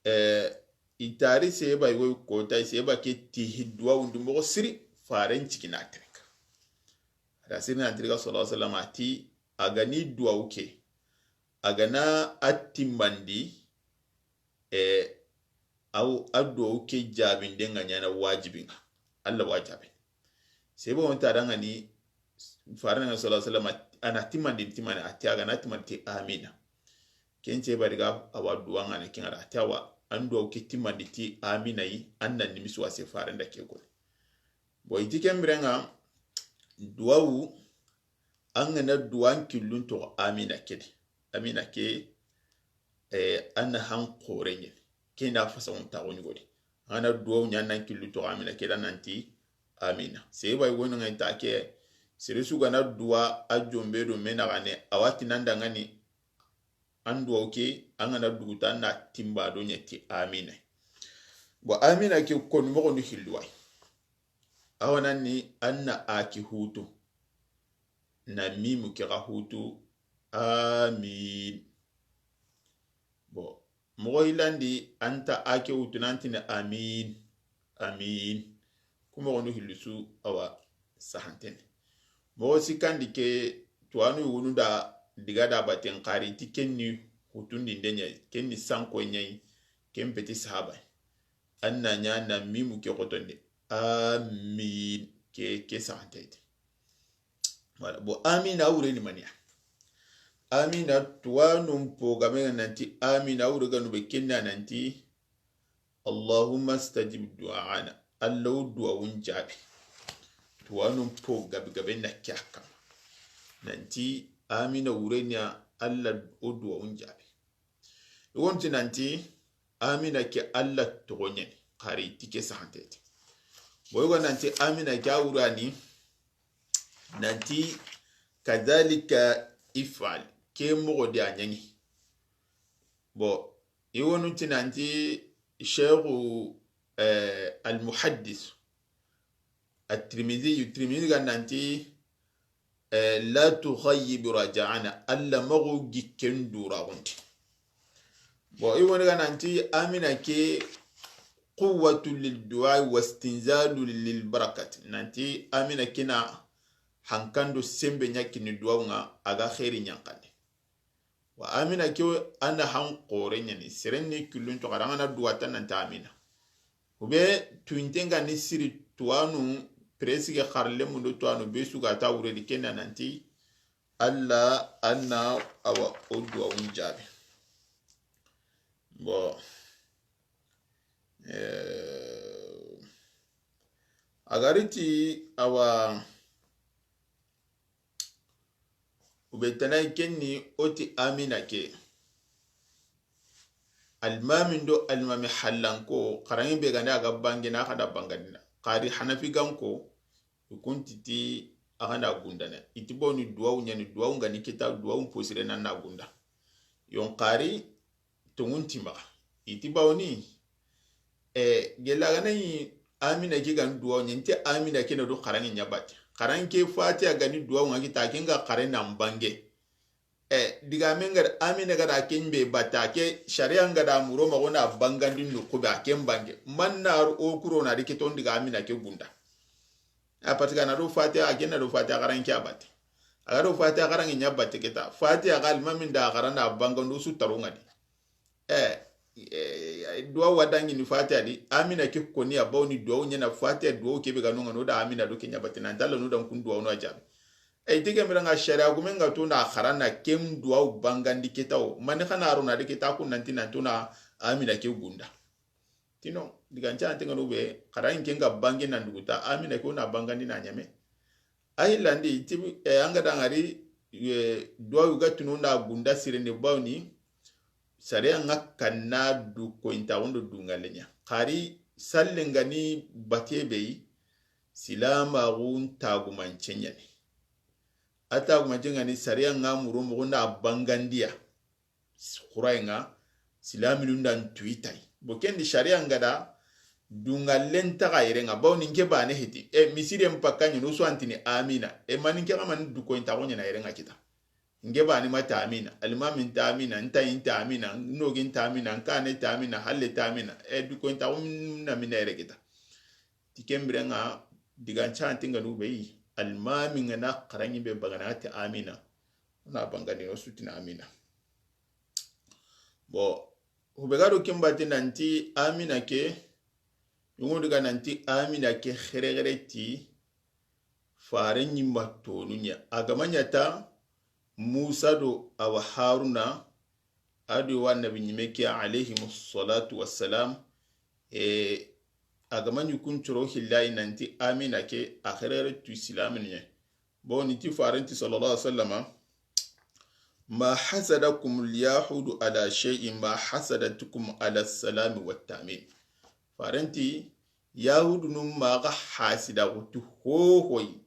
eh, i tari seba yogo ko tay seba ke ti hidwa wundu moxo siri, faren cikina tereka. Ada sirina tereka sallallahu alaihi wasallama ti, a ga ni duwawu ke, a ga na a timmandi, e, aw a duwawu ke jabinden ga ɲana wajibinga. Alla wa jabi. Sebo wonta dangani, farana sallallahu alaihi wasallam, ana timmandi, timmandi, a ti a ga na timmandi ti amina. Ken seba diga awa duwa nga na kinga da, a ti awa, an duwawu ke timmandi ti amina yi, an na nimisi wase farenda ke koni. Bon, i ti ken birenga, duwawu, an ga na duwa an killun toxo amina ke di. Amina ke, eh, an na han xore ɲeni. Ke na fasaxun taxu ɲugodi. An ga na duwawu ɲa an na an killun toxo amina ke di, an nan ti amina. Seba yogo ni nga ta ke, sere su ga na duwa a jombe do me naxane, a wa ti nan dangani, an duwawu ke, an ga na duguta, an na timba do ɲa ti amina. Bon, amina ke koni moxo ni hilluwai. Awa nan ni an na a ke hutu. Na mimu ke ga hutu. Amin. Bon, moxo hilandi an ta a ke hutu nan tini amin. Amin. Ku moxonu hillu su awa sahantene. Moxo sikandi ke tuwanu yugunu da diga da baten xari ti ken ni hutundi nde ɲayi, ken ni sanko ɲayi, ken peti sahaba. An na ɲa na mimu ke xotonde. Amin. Ke, ke sahantete. Voilà. Bon, amina wure ni maniya. Amina tuwanun po game nanti amina wure ganu be kenna nanti, Allahumma stajib du'aana. Alla wo duwawun jaabi. Tuwanun po gabe gabe na ke a kama. Nanti amina wure ni a, Alla wo duwawun jaabi. I wonti nanti amina ke Alla toxo ɲeni, xari ti ke sahantete. Boy go nanti amina ke a wurani, Nanti, kadhalika if'al, ke moxo di a ɲaŋi. Bon, i wonu ti nanti, Sheikhu, eh, al-Muhaddis, At-Tirmidhi, Tirmidhi ga nanti, eh, la tukhayyib raja'ana, Alla maxa gikken dura gonti. Bon, i woni ga nanti amina ke quwwatu lil du'a wastinzalu lil barakat. Nanti amina kina hankando sembe ɲa kini duwa ŋa, a ga xeeri ɲankane. Wa amina ke, a na han xoore ɲani. Seren ni killun to xara ŋa na duwa ta nanti amina. Ube tuinte ŋa ni siri tuwanu, presque xarle mundo tuwanu be su ga ta wure di kena nanti Alla a na awa o duwawun jaabi. Bon. Eh, a ga ri ti awa Ube tanayi kenni o ti amina ke. Almami ndo almami hallanko, xaraŋi be gande a ga bangena, a xa da bangandina. Xari Hanafi ganko, i kunti ti a xa na gundana. I ti bawni duwawu ɲani, duwawu ŋa ni kita, duwawu posire nan na gunda. Yon xari, tonŋun ti maxa. I ti bawni, e, gella ga na ɲi amina ke ga ni duwawu ɲa, nte amina ke na do xaraŋi ɲa batte. Xaraŋi ke Fatiha ga ni duwawu ŋa kita, ke ŋa xare nan bange. E, digamen ga da amina ga da ken be batte, ke sharia ŋa da muro maxa na bangandi no kube a ken bange. Man na ro o kuro na di ke ton diga amina ke gunda. A pati ga na do Fatiha, a ke na do Fatiha xaraŋi ke a batte. A ga do Fatiha xaraŋi ɲa batte kita. Fatiha ga almamin da xara na bangando su taro ŋa di. Eh, eh, duwawu wa dangi ni Fatiha di, amina ke koni a bawni duwawu ɲana Fatiha duwawu ke be ga no ŋa no da amina do ke ɲa batte na dalla no dan kun duwawu no a jaabi. Eh, i ti ke mira ŋa sharia gume ŋa to na xara na ken duwawu bangandi ke ta wo. Mani xa na ro na de ke ta kun nanti nan to na amina ke gunda. Tino, digan ca ante ŋa no be, xara in ke ŋa bange nan duguta, amina ke o na bangandi na ɲame. A hillandi, i ti, eh, an ga da ŋari, eh, duwawu ga tunu na gunda sire ne bawni, sariya ŋa kanna du ko inta wondo du ŋalenya. Xari sallen ga ni bate be yi, silamaxun tagumance ɲani. A tagumance ŋa ni sariya ŋa muru mugu na bangandiya. Xuraye ŋa, silaminu nda ntuyi tayi. Bo kendi sharia ŋa da, dunŋallen taxa yere ŋa, bawni nke bane heti. E, misire mpakka ɲi, no su antini amina. E, mani nke xa mani duko inta ko ɲana yere ŋa kita. Nke bane ma ta amina, almami nta amina, ntayi nta amina, nogi nta amina, nkane ta amina, halle ta amina. E, duko inta ko na mina yere kita. Ti ken bire ŋa, digan ca anti ŋa nu be yi, almami ŋa na xaraŋi be bagana ti amina. Na bangandi no su tini amina. Bon, hube ga do ken bati nanti amina ke, yongo diga nanti amina ke xerexere ti fare ɲi ma tonu ɲa. A ga ma ɲa ta Musa do awa Haruna, a do wa nabi ɲime ke alayhimu salatu wassalam, e, a ga ma ɲi kun coro hillayi nanti amina ke a xerexere tu silaminu ɲa. Bon, ni ti farenti sallallahu alaihi wasallama, ma hasadakum alyahudu ala shay'in ma hasadatukum ala salami wattamin. Farenti, yahudu num ma ga hasida ku tu hohoyi,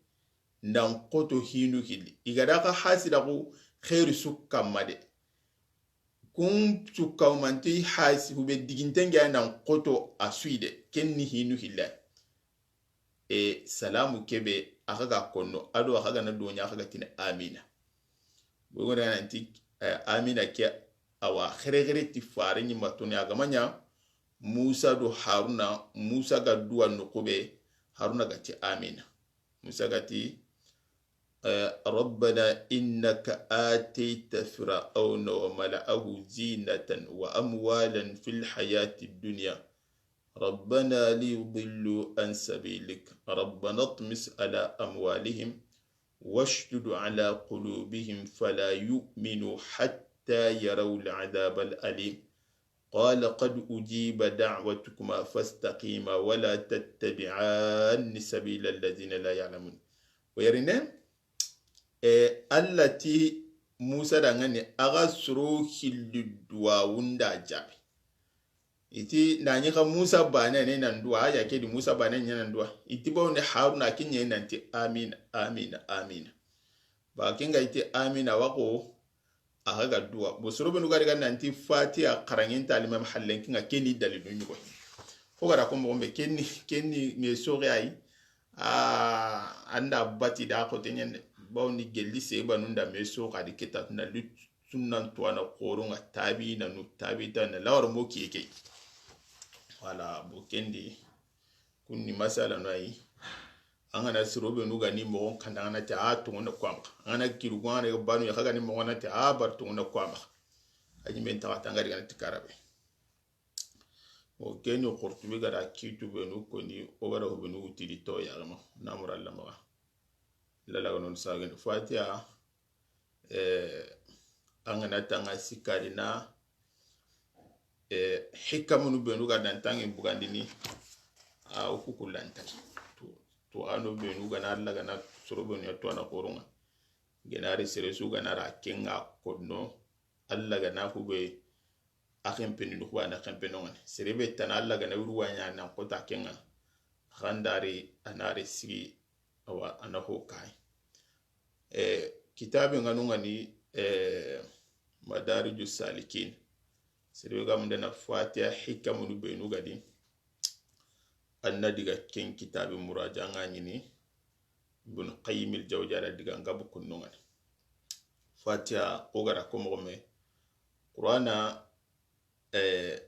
nan koto hinu hilli. I ga da ka hasida ku xeeri su kamma de. Kun su kawmanti hasi hube diginten ga nan koto a suyi de. Ken ni hinu hilla. E, salamu kebe, a xa ga konno, a do a xa ga na donya, a xa ga tini amina. Bogo na nanti, eh, amina ke, awa xerexere ti fare ɲi ma toni a ga ma ɲa, Musa do Haruna, Musa ga duwa no kube, Haruna ga ti amina. Musa ga ti, eh, ربنا إنك آتيت فرعون وملأه زينة وأموالا في الحياة الدنيا ربنا ليضلوا عن سبيلك ربنا اطمس على أموالهم واشدد على قلوبهم فلا يؤمنوا حتى يروا العذاب الأليم قال قد أجيب دعوتكما فاستقيما ولا تتبعان سبيل الذين لا يعلمون. Wo yeri ne, e, Alla ti Musa da ŋa ni a ga soro hilli duwawun da jaabi. I ti na ɲi xa Musa baane ne nan duwa, a ya ke di Musa baane ɲa nan duwa. I ti bawo ne Haruna ke ɲa nanti amina, amina, amina. Ba ke ŋa i ti amina wa ko, a xa ga duwa. Bo soro be nu ga ri ga nanti Fatiha xaraŋen ta limam hallen ke ŋa ke ni dalilu ɲi ko. Fo ga ra ko moxo be ke ni, ke ni me soxe ayi. A, an da bati da xote ɲen de. Bawo ni gelli se banu nda me soxe a di ke ta na lut sunnan tuwana xoronŋa tabi na nu tabi ta na lawar mo kiye ke. Wala bo ke ndi kunni masala no ayi. An ga na soro be nu ga ni moxon kanda an ga na ti a tonŋo na ko a maxa. An ga na kiru ko an ga na banu ya xa ga ni moxon na ti a bar tonŋo na ko a maxa. A ɲi men taxa tanga di ga na ti karabe. O ke ni Qurtubi ga da kitu be nu ko ni o ga da ho be nu wutidi to ya ma na mura lamaxa. Lala ga non sa ga ni Fatiha. Eh, an ga na tanga sikari na, eh, hikamunu be nu ga dan tangi bugandini, a o ku kulantay. To, to ano be nu ga na Alla ga na soro be nu ya to ana xoronŋa. Genari sere su ga na ra ke ŋa konno, Alla ga na ku be a xenpeni nu ku ba na xenpeno ŋa ni. Sere be tana Alla ga na wuru wa ɲa nan kota ke ŋa. Xandari a na ri sigi, awa, a na ho kay. Eh, kitabe ŋa nu ŋa ni, eh, Madariju Salikin. Sere be ga munda na Fatiha hikamunu be nu ga di. An na diga ken kitabe muraja ŋa ɲi ni Ibn Qayyim al-Jawziya da diga ŋa bu kunno ŋa ni. Fatiha o ga ra ko moxo me. Qur'ana, eh,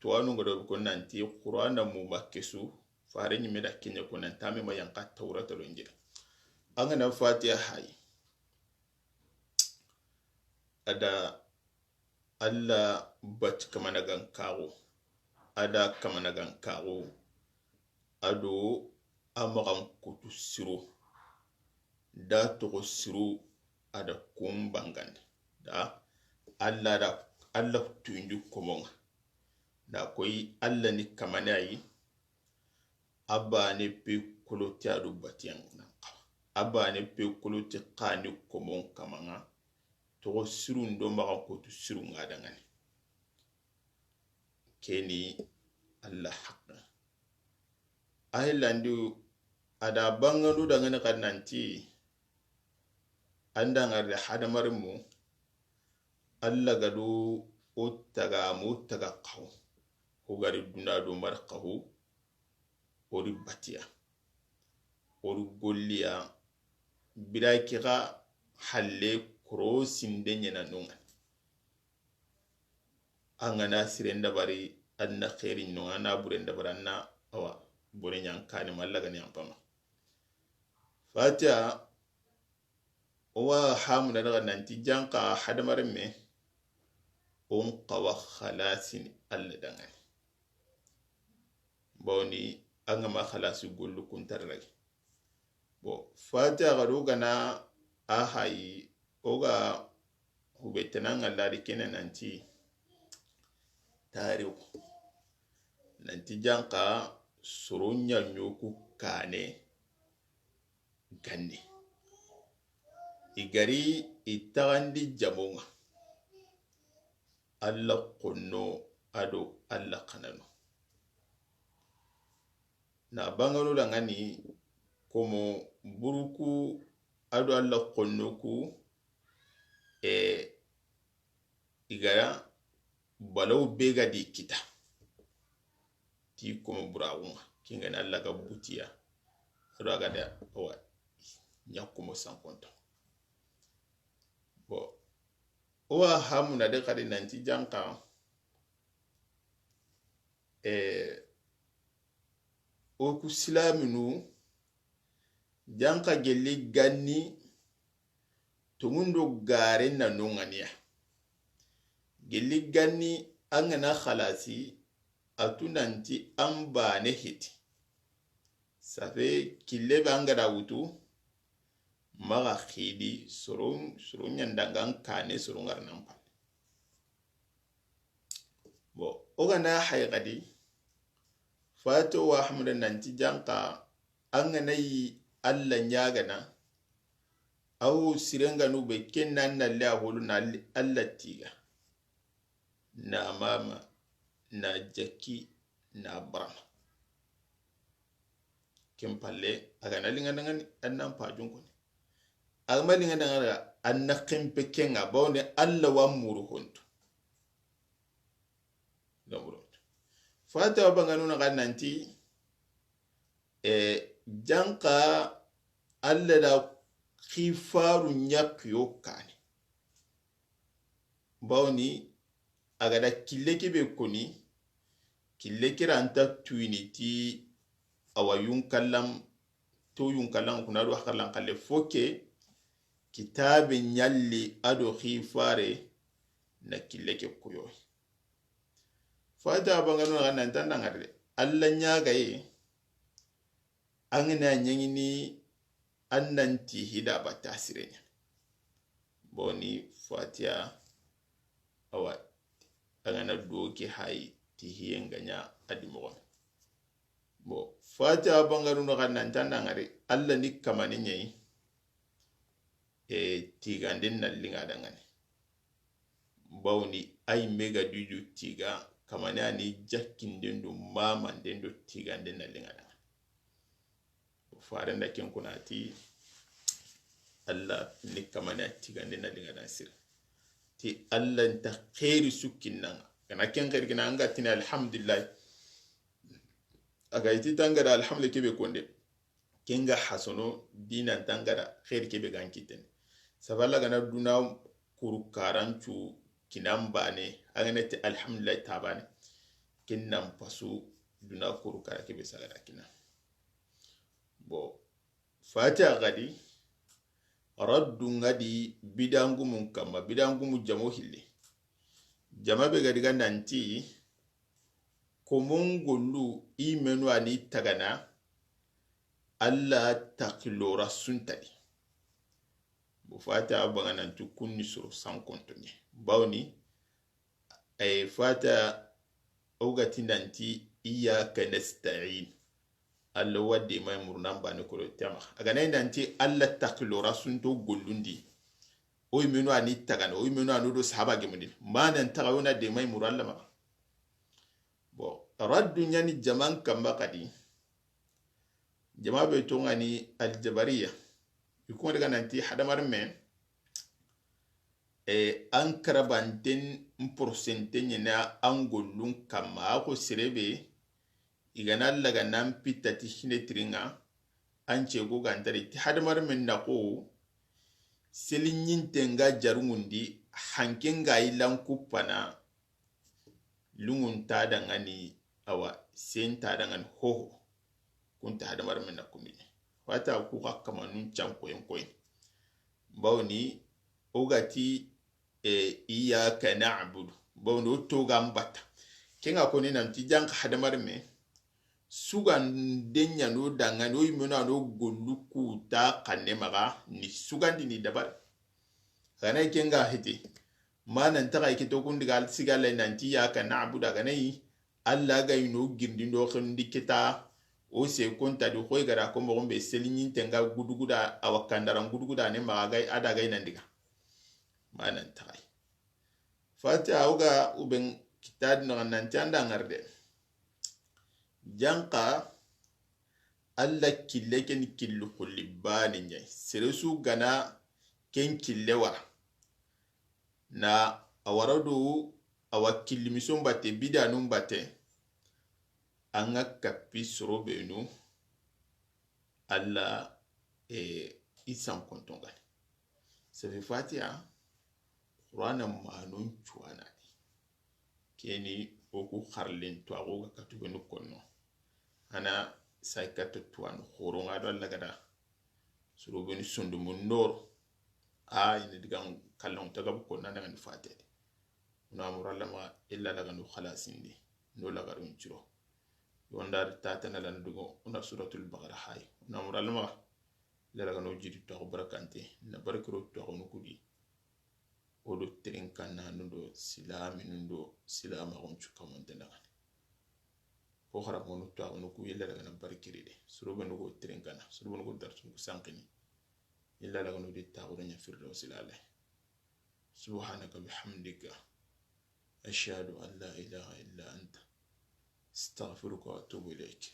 tuwanu ga do ko nanti Qur'ana mu ma kesu, fare ɲi me da ke ɲa ko nan ta me ma yanqa Tawrata do Injila. An ga na Fatiha hayi. A da Alla bati kamana gan kaxu, a da kamana gan kaxu, a do a maxan kutu siru, da toxo siru, a da kun bangandi, da Alla da Alla tuyindi komo ŋa, da koyi Alla ni kamane ayi, a bane pe koloti a do batiyan nan xawa, a bane pe koloti xa ni komon kamaŋa, toxo sirun do maxan kutu sirun ŋa da ŋa ni. Ke ni Alla haqqa. A hillandi a da banganu da ŋa ni xa nanti an da ŋa ri hadamarenmu, Alla ga do o taga mo taga xawo, o ga ri duna do mari xawo, o ri batiya, o ri golliya, bira ke xa halle koro sinde ɲena no ŋa ni. An ga na siren dabari, an na xeeri ɲi no ŋa, an na buren dabari, an na, awa, bure ɲan kani ma Alla ga ni an pama. Fatiha, o wa hamuna daga nanti janka hadamarenme, o n xawa xalasini Alla da ŋa ni. Bawni an ga ma xalasi gollu kuntarragi. Bon, Fatiha ga do ga na a hayi, o ga hube tana ŋa ladi kene nanti tarixu. Nanti janka soro ɲa ɲoku kane ganne. I ga ri i taxandi jamoŋa. Alla xonno a do Alla xanano. Na bangano da ŋa ni komo buruku a do Alla xonno ku, e, i ga ra balaw be ga di kita. Ti komo buraxu ŋa, ke ŋa ni Alla ga butiya. A do a ga da, awa, ɲa komo sankonto. Bon, o wa hamuna de xadi nanti janka, e, o ku silaminu, janka gelli ganni, toŋundo gare na no ŋa ni ya. Gelli ganni an ga na xalasi, a tu nanti an bane heti. Safe kille be an ga da wutu, maxa xidi soron, soron ɲa dangan kane soron ŋa ra nan palle. Bon, o ga na hay xadi, Fatiha wa hamuna nanti janka, an ga na yi Alla ɲagana, awo siren ga nu be ken na na le a holu na Alla tiga. Na mama, na jakki, na barama. Ken palle, a ga na liŋa daŋani, a na n pajun koni. A ga ma liŋa daŋa, a na kempe ke ŋa, bawni Alla wa muru hontu. Fata wa banganu na ga nanti, e, janka Alla da xifaru ɲakiyo kane. Bawni a ga da kille ke be koni, kille ke ra nta tuyini ti awa yunkallam, to yunkallan kuna do hakarlan kalle foke, kitabe ɲalli a do xifare na kille ke kuyo. Fata bangano na nan tan dangare, Alla ɲagaye, an ga na ɲaŋini an nan ti hida bata sirenya. Boni Fatiha, awa, an ga na do ke hay ti hiyen ga ɲa a di moxo. Bo Fatiha banganu no ga nan tan dangare, Alla ni kamane ɲayi. E, tiganden na liŋa daŋani. Bawni ay mega dudu tiga kamane ani jakkinden do mamanden do tiganden na liŋa daŋani. Farenda ken kunati Alla ni kamane a tiganden na liŋa daŋ sir. Ti Alla nta xeeri sukkinnaŋa. Kana ken xeeri kina anga tini alhamdulillah. A ga iti tangada alhamdulillah kebe konde. Kenga hasono dinan tangada xeeri kebe gan kitten. Saballa gana duna kuru karancu kinan bane, a gana ti alhamdulillah tabane. Ken nan pasu duna kuru kara kebe sagada kina. Bo Fatiha gadi, raddu ngadi bidangumun kamma, bidangumu jamo hille. Jama be gadi ga nanti, komon gollu i menu ani tagana, Alla takilora suntadi. Bo Fatiha banga nanti kunni soro sankontonye. Bawni, ay Fatiha o ga ti nanti iyyaka nasta'in. Alla wa dema muru nan bane koro tama. A ga na nanti Alla takilora sunto gollundi. O i menu ani tagana, o i menu ani do sahaba gemundi. Ma nan taga wona dema muru Alla maxa. Bon, raddu ɲani jaman kamba kadi. Jama be tongani aljabariya. I kuma daga nanti hadamar me. E, an karabanten n porosenten ɲena an gollun kamma, a ko serebe i gana laga nan pitta ti hine tirinŋa, an cego gantari ti hadamar men na ko seli ɲinten ga jarungundi, hanken ga yi lan kuppana, lungun ta dangani, awa sen ta dangani hoho. Kunta hadamar men na kumini. Wata ku ga kamanun can koyen koyen. Bawni o ga ti, e, iyyaka na'budu. Bawni o to ga mbata. Kenga koni nanti janka hadamar me. Suganden ɲa no dangani, o i menu ano gollu kuta kanne maxa ni sugandi ni dabar. Gana kenga hete. Ma nan taga i ke to kun diga sigala nanti iyyaka na'budu, a gana yi Alla ga yi no girdindo xendi keta. O se konta di xoy gara ko moxon be seli ɲinten ga guduguda, awa kandaran guduguda ne maxa ga yi a da ga yi nan diga. Ma nan taga yi. Fatiha o ga uben kitadi no nanti anda ngarde. Janka Alla kille ken killu xulli bani ɲay. Seresu gana ken kille wara. Na a wara do awa killi mison bate, bidanun bate. An ga kappi soro benu Alla, e, i sankonton gani. Safi Fatiha, Qur'ana manon cuwanani. Keni o ku xarlen to ago ga katubenu konno. Ana sai katta tuwanu xoronga do Alla gada. Soro benu sondomun noro. A ina digan kallon tagabu konna dangani Fatiha de. Una murallama illa laganu xalasindi. No lagarun ciro. Yonda tatana lan dugo una Suratul Baqara hay. Una murallama illa laganu jidi to barakante. Na barakiro to kudi. O do tirinkana nundo silaminu ndo silamaxun cukamonte naxani. Fo xaramonu tuwaxunu ku yilla daga na barikiri de. Surubenu go tirinkana, surubenu go darsun ku sankini. Yilla daga no di taxudo ɲa Firdawsi lale. Subhanaka bihamdika. أشهد أن لا إله إلا أنت، أستغفرك وأتوب إليك.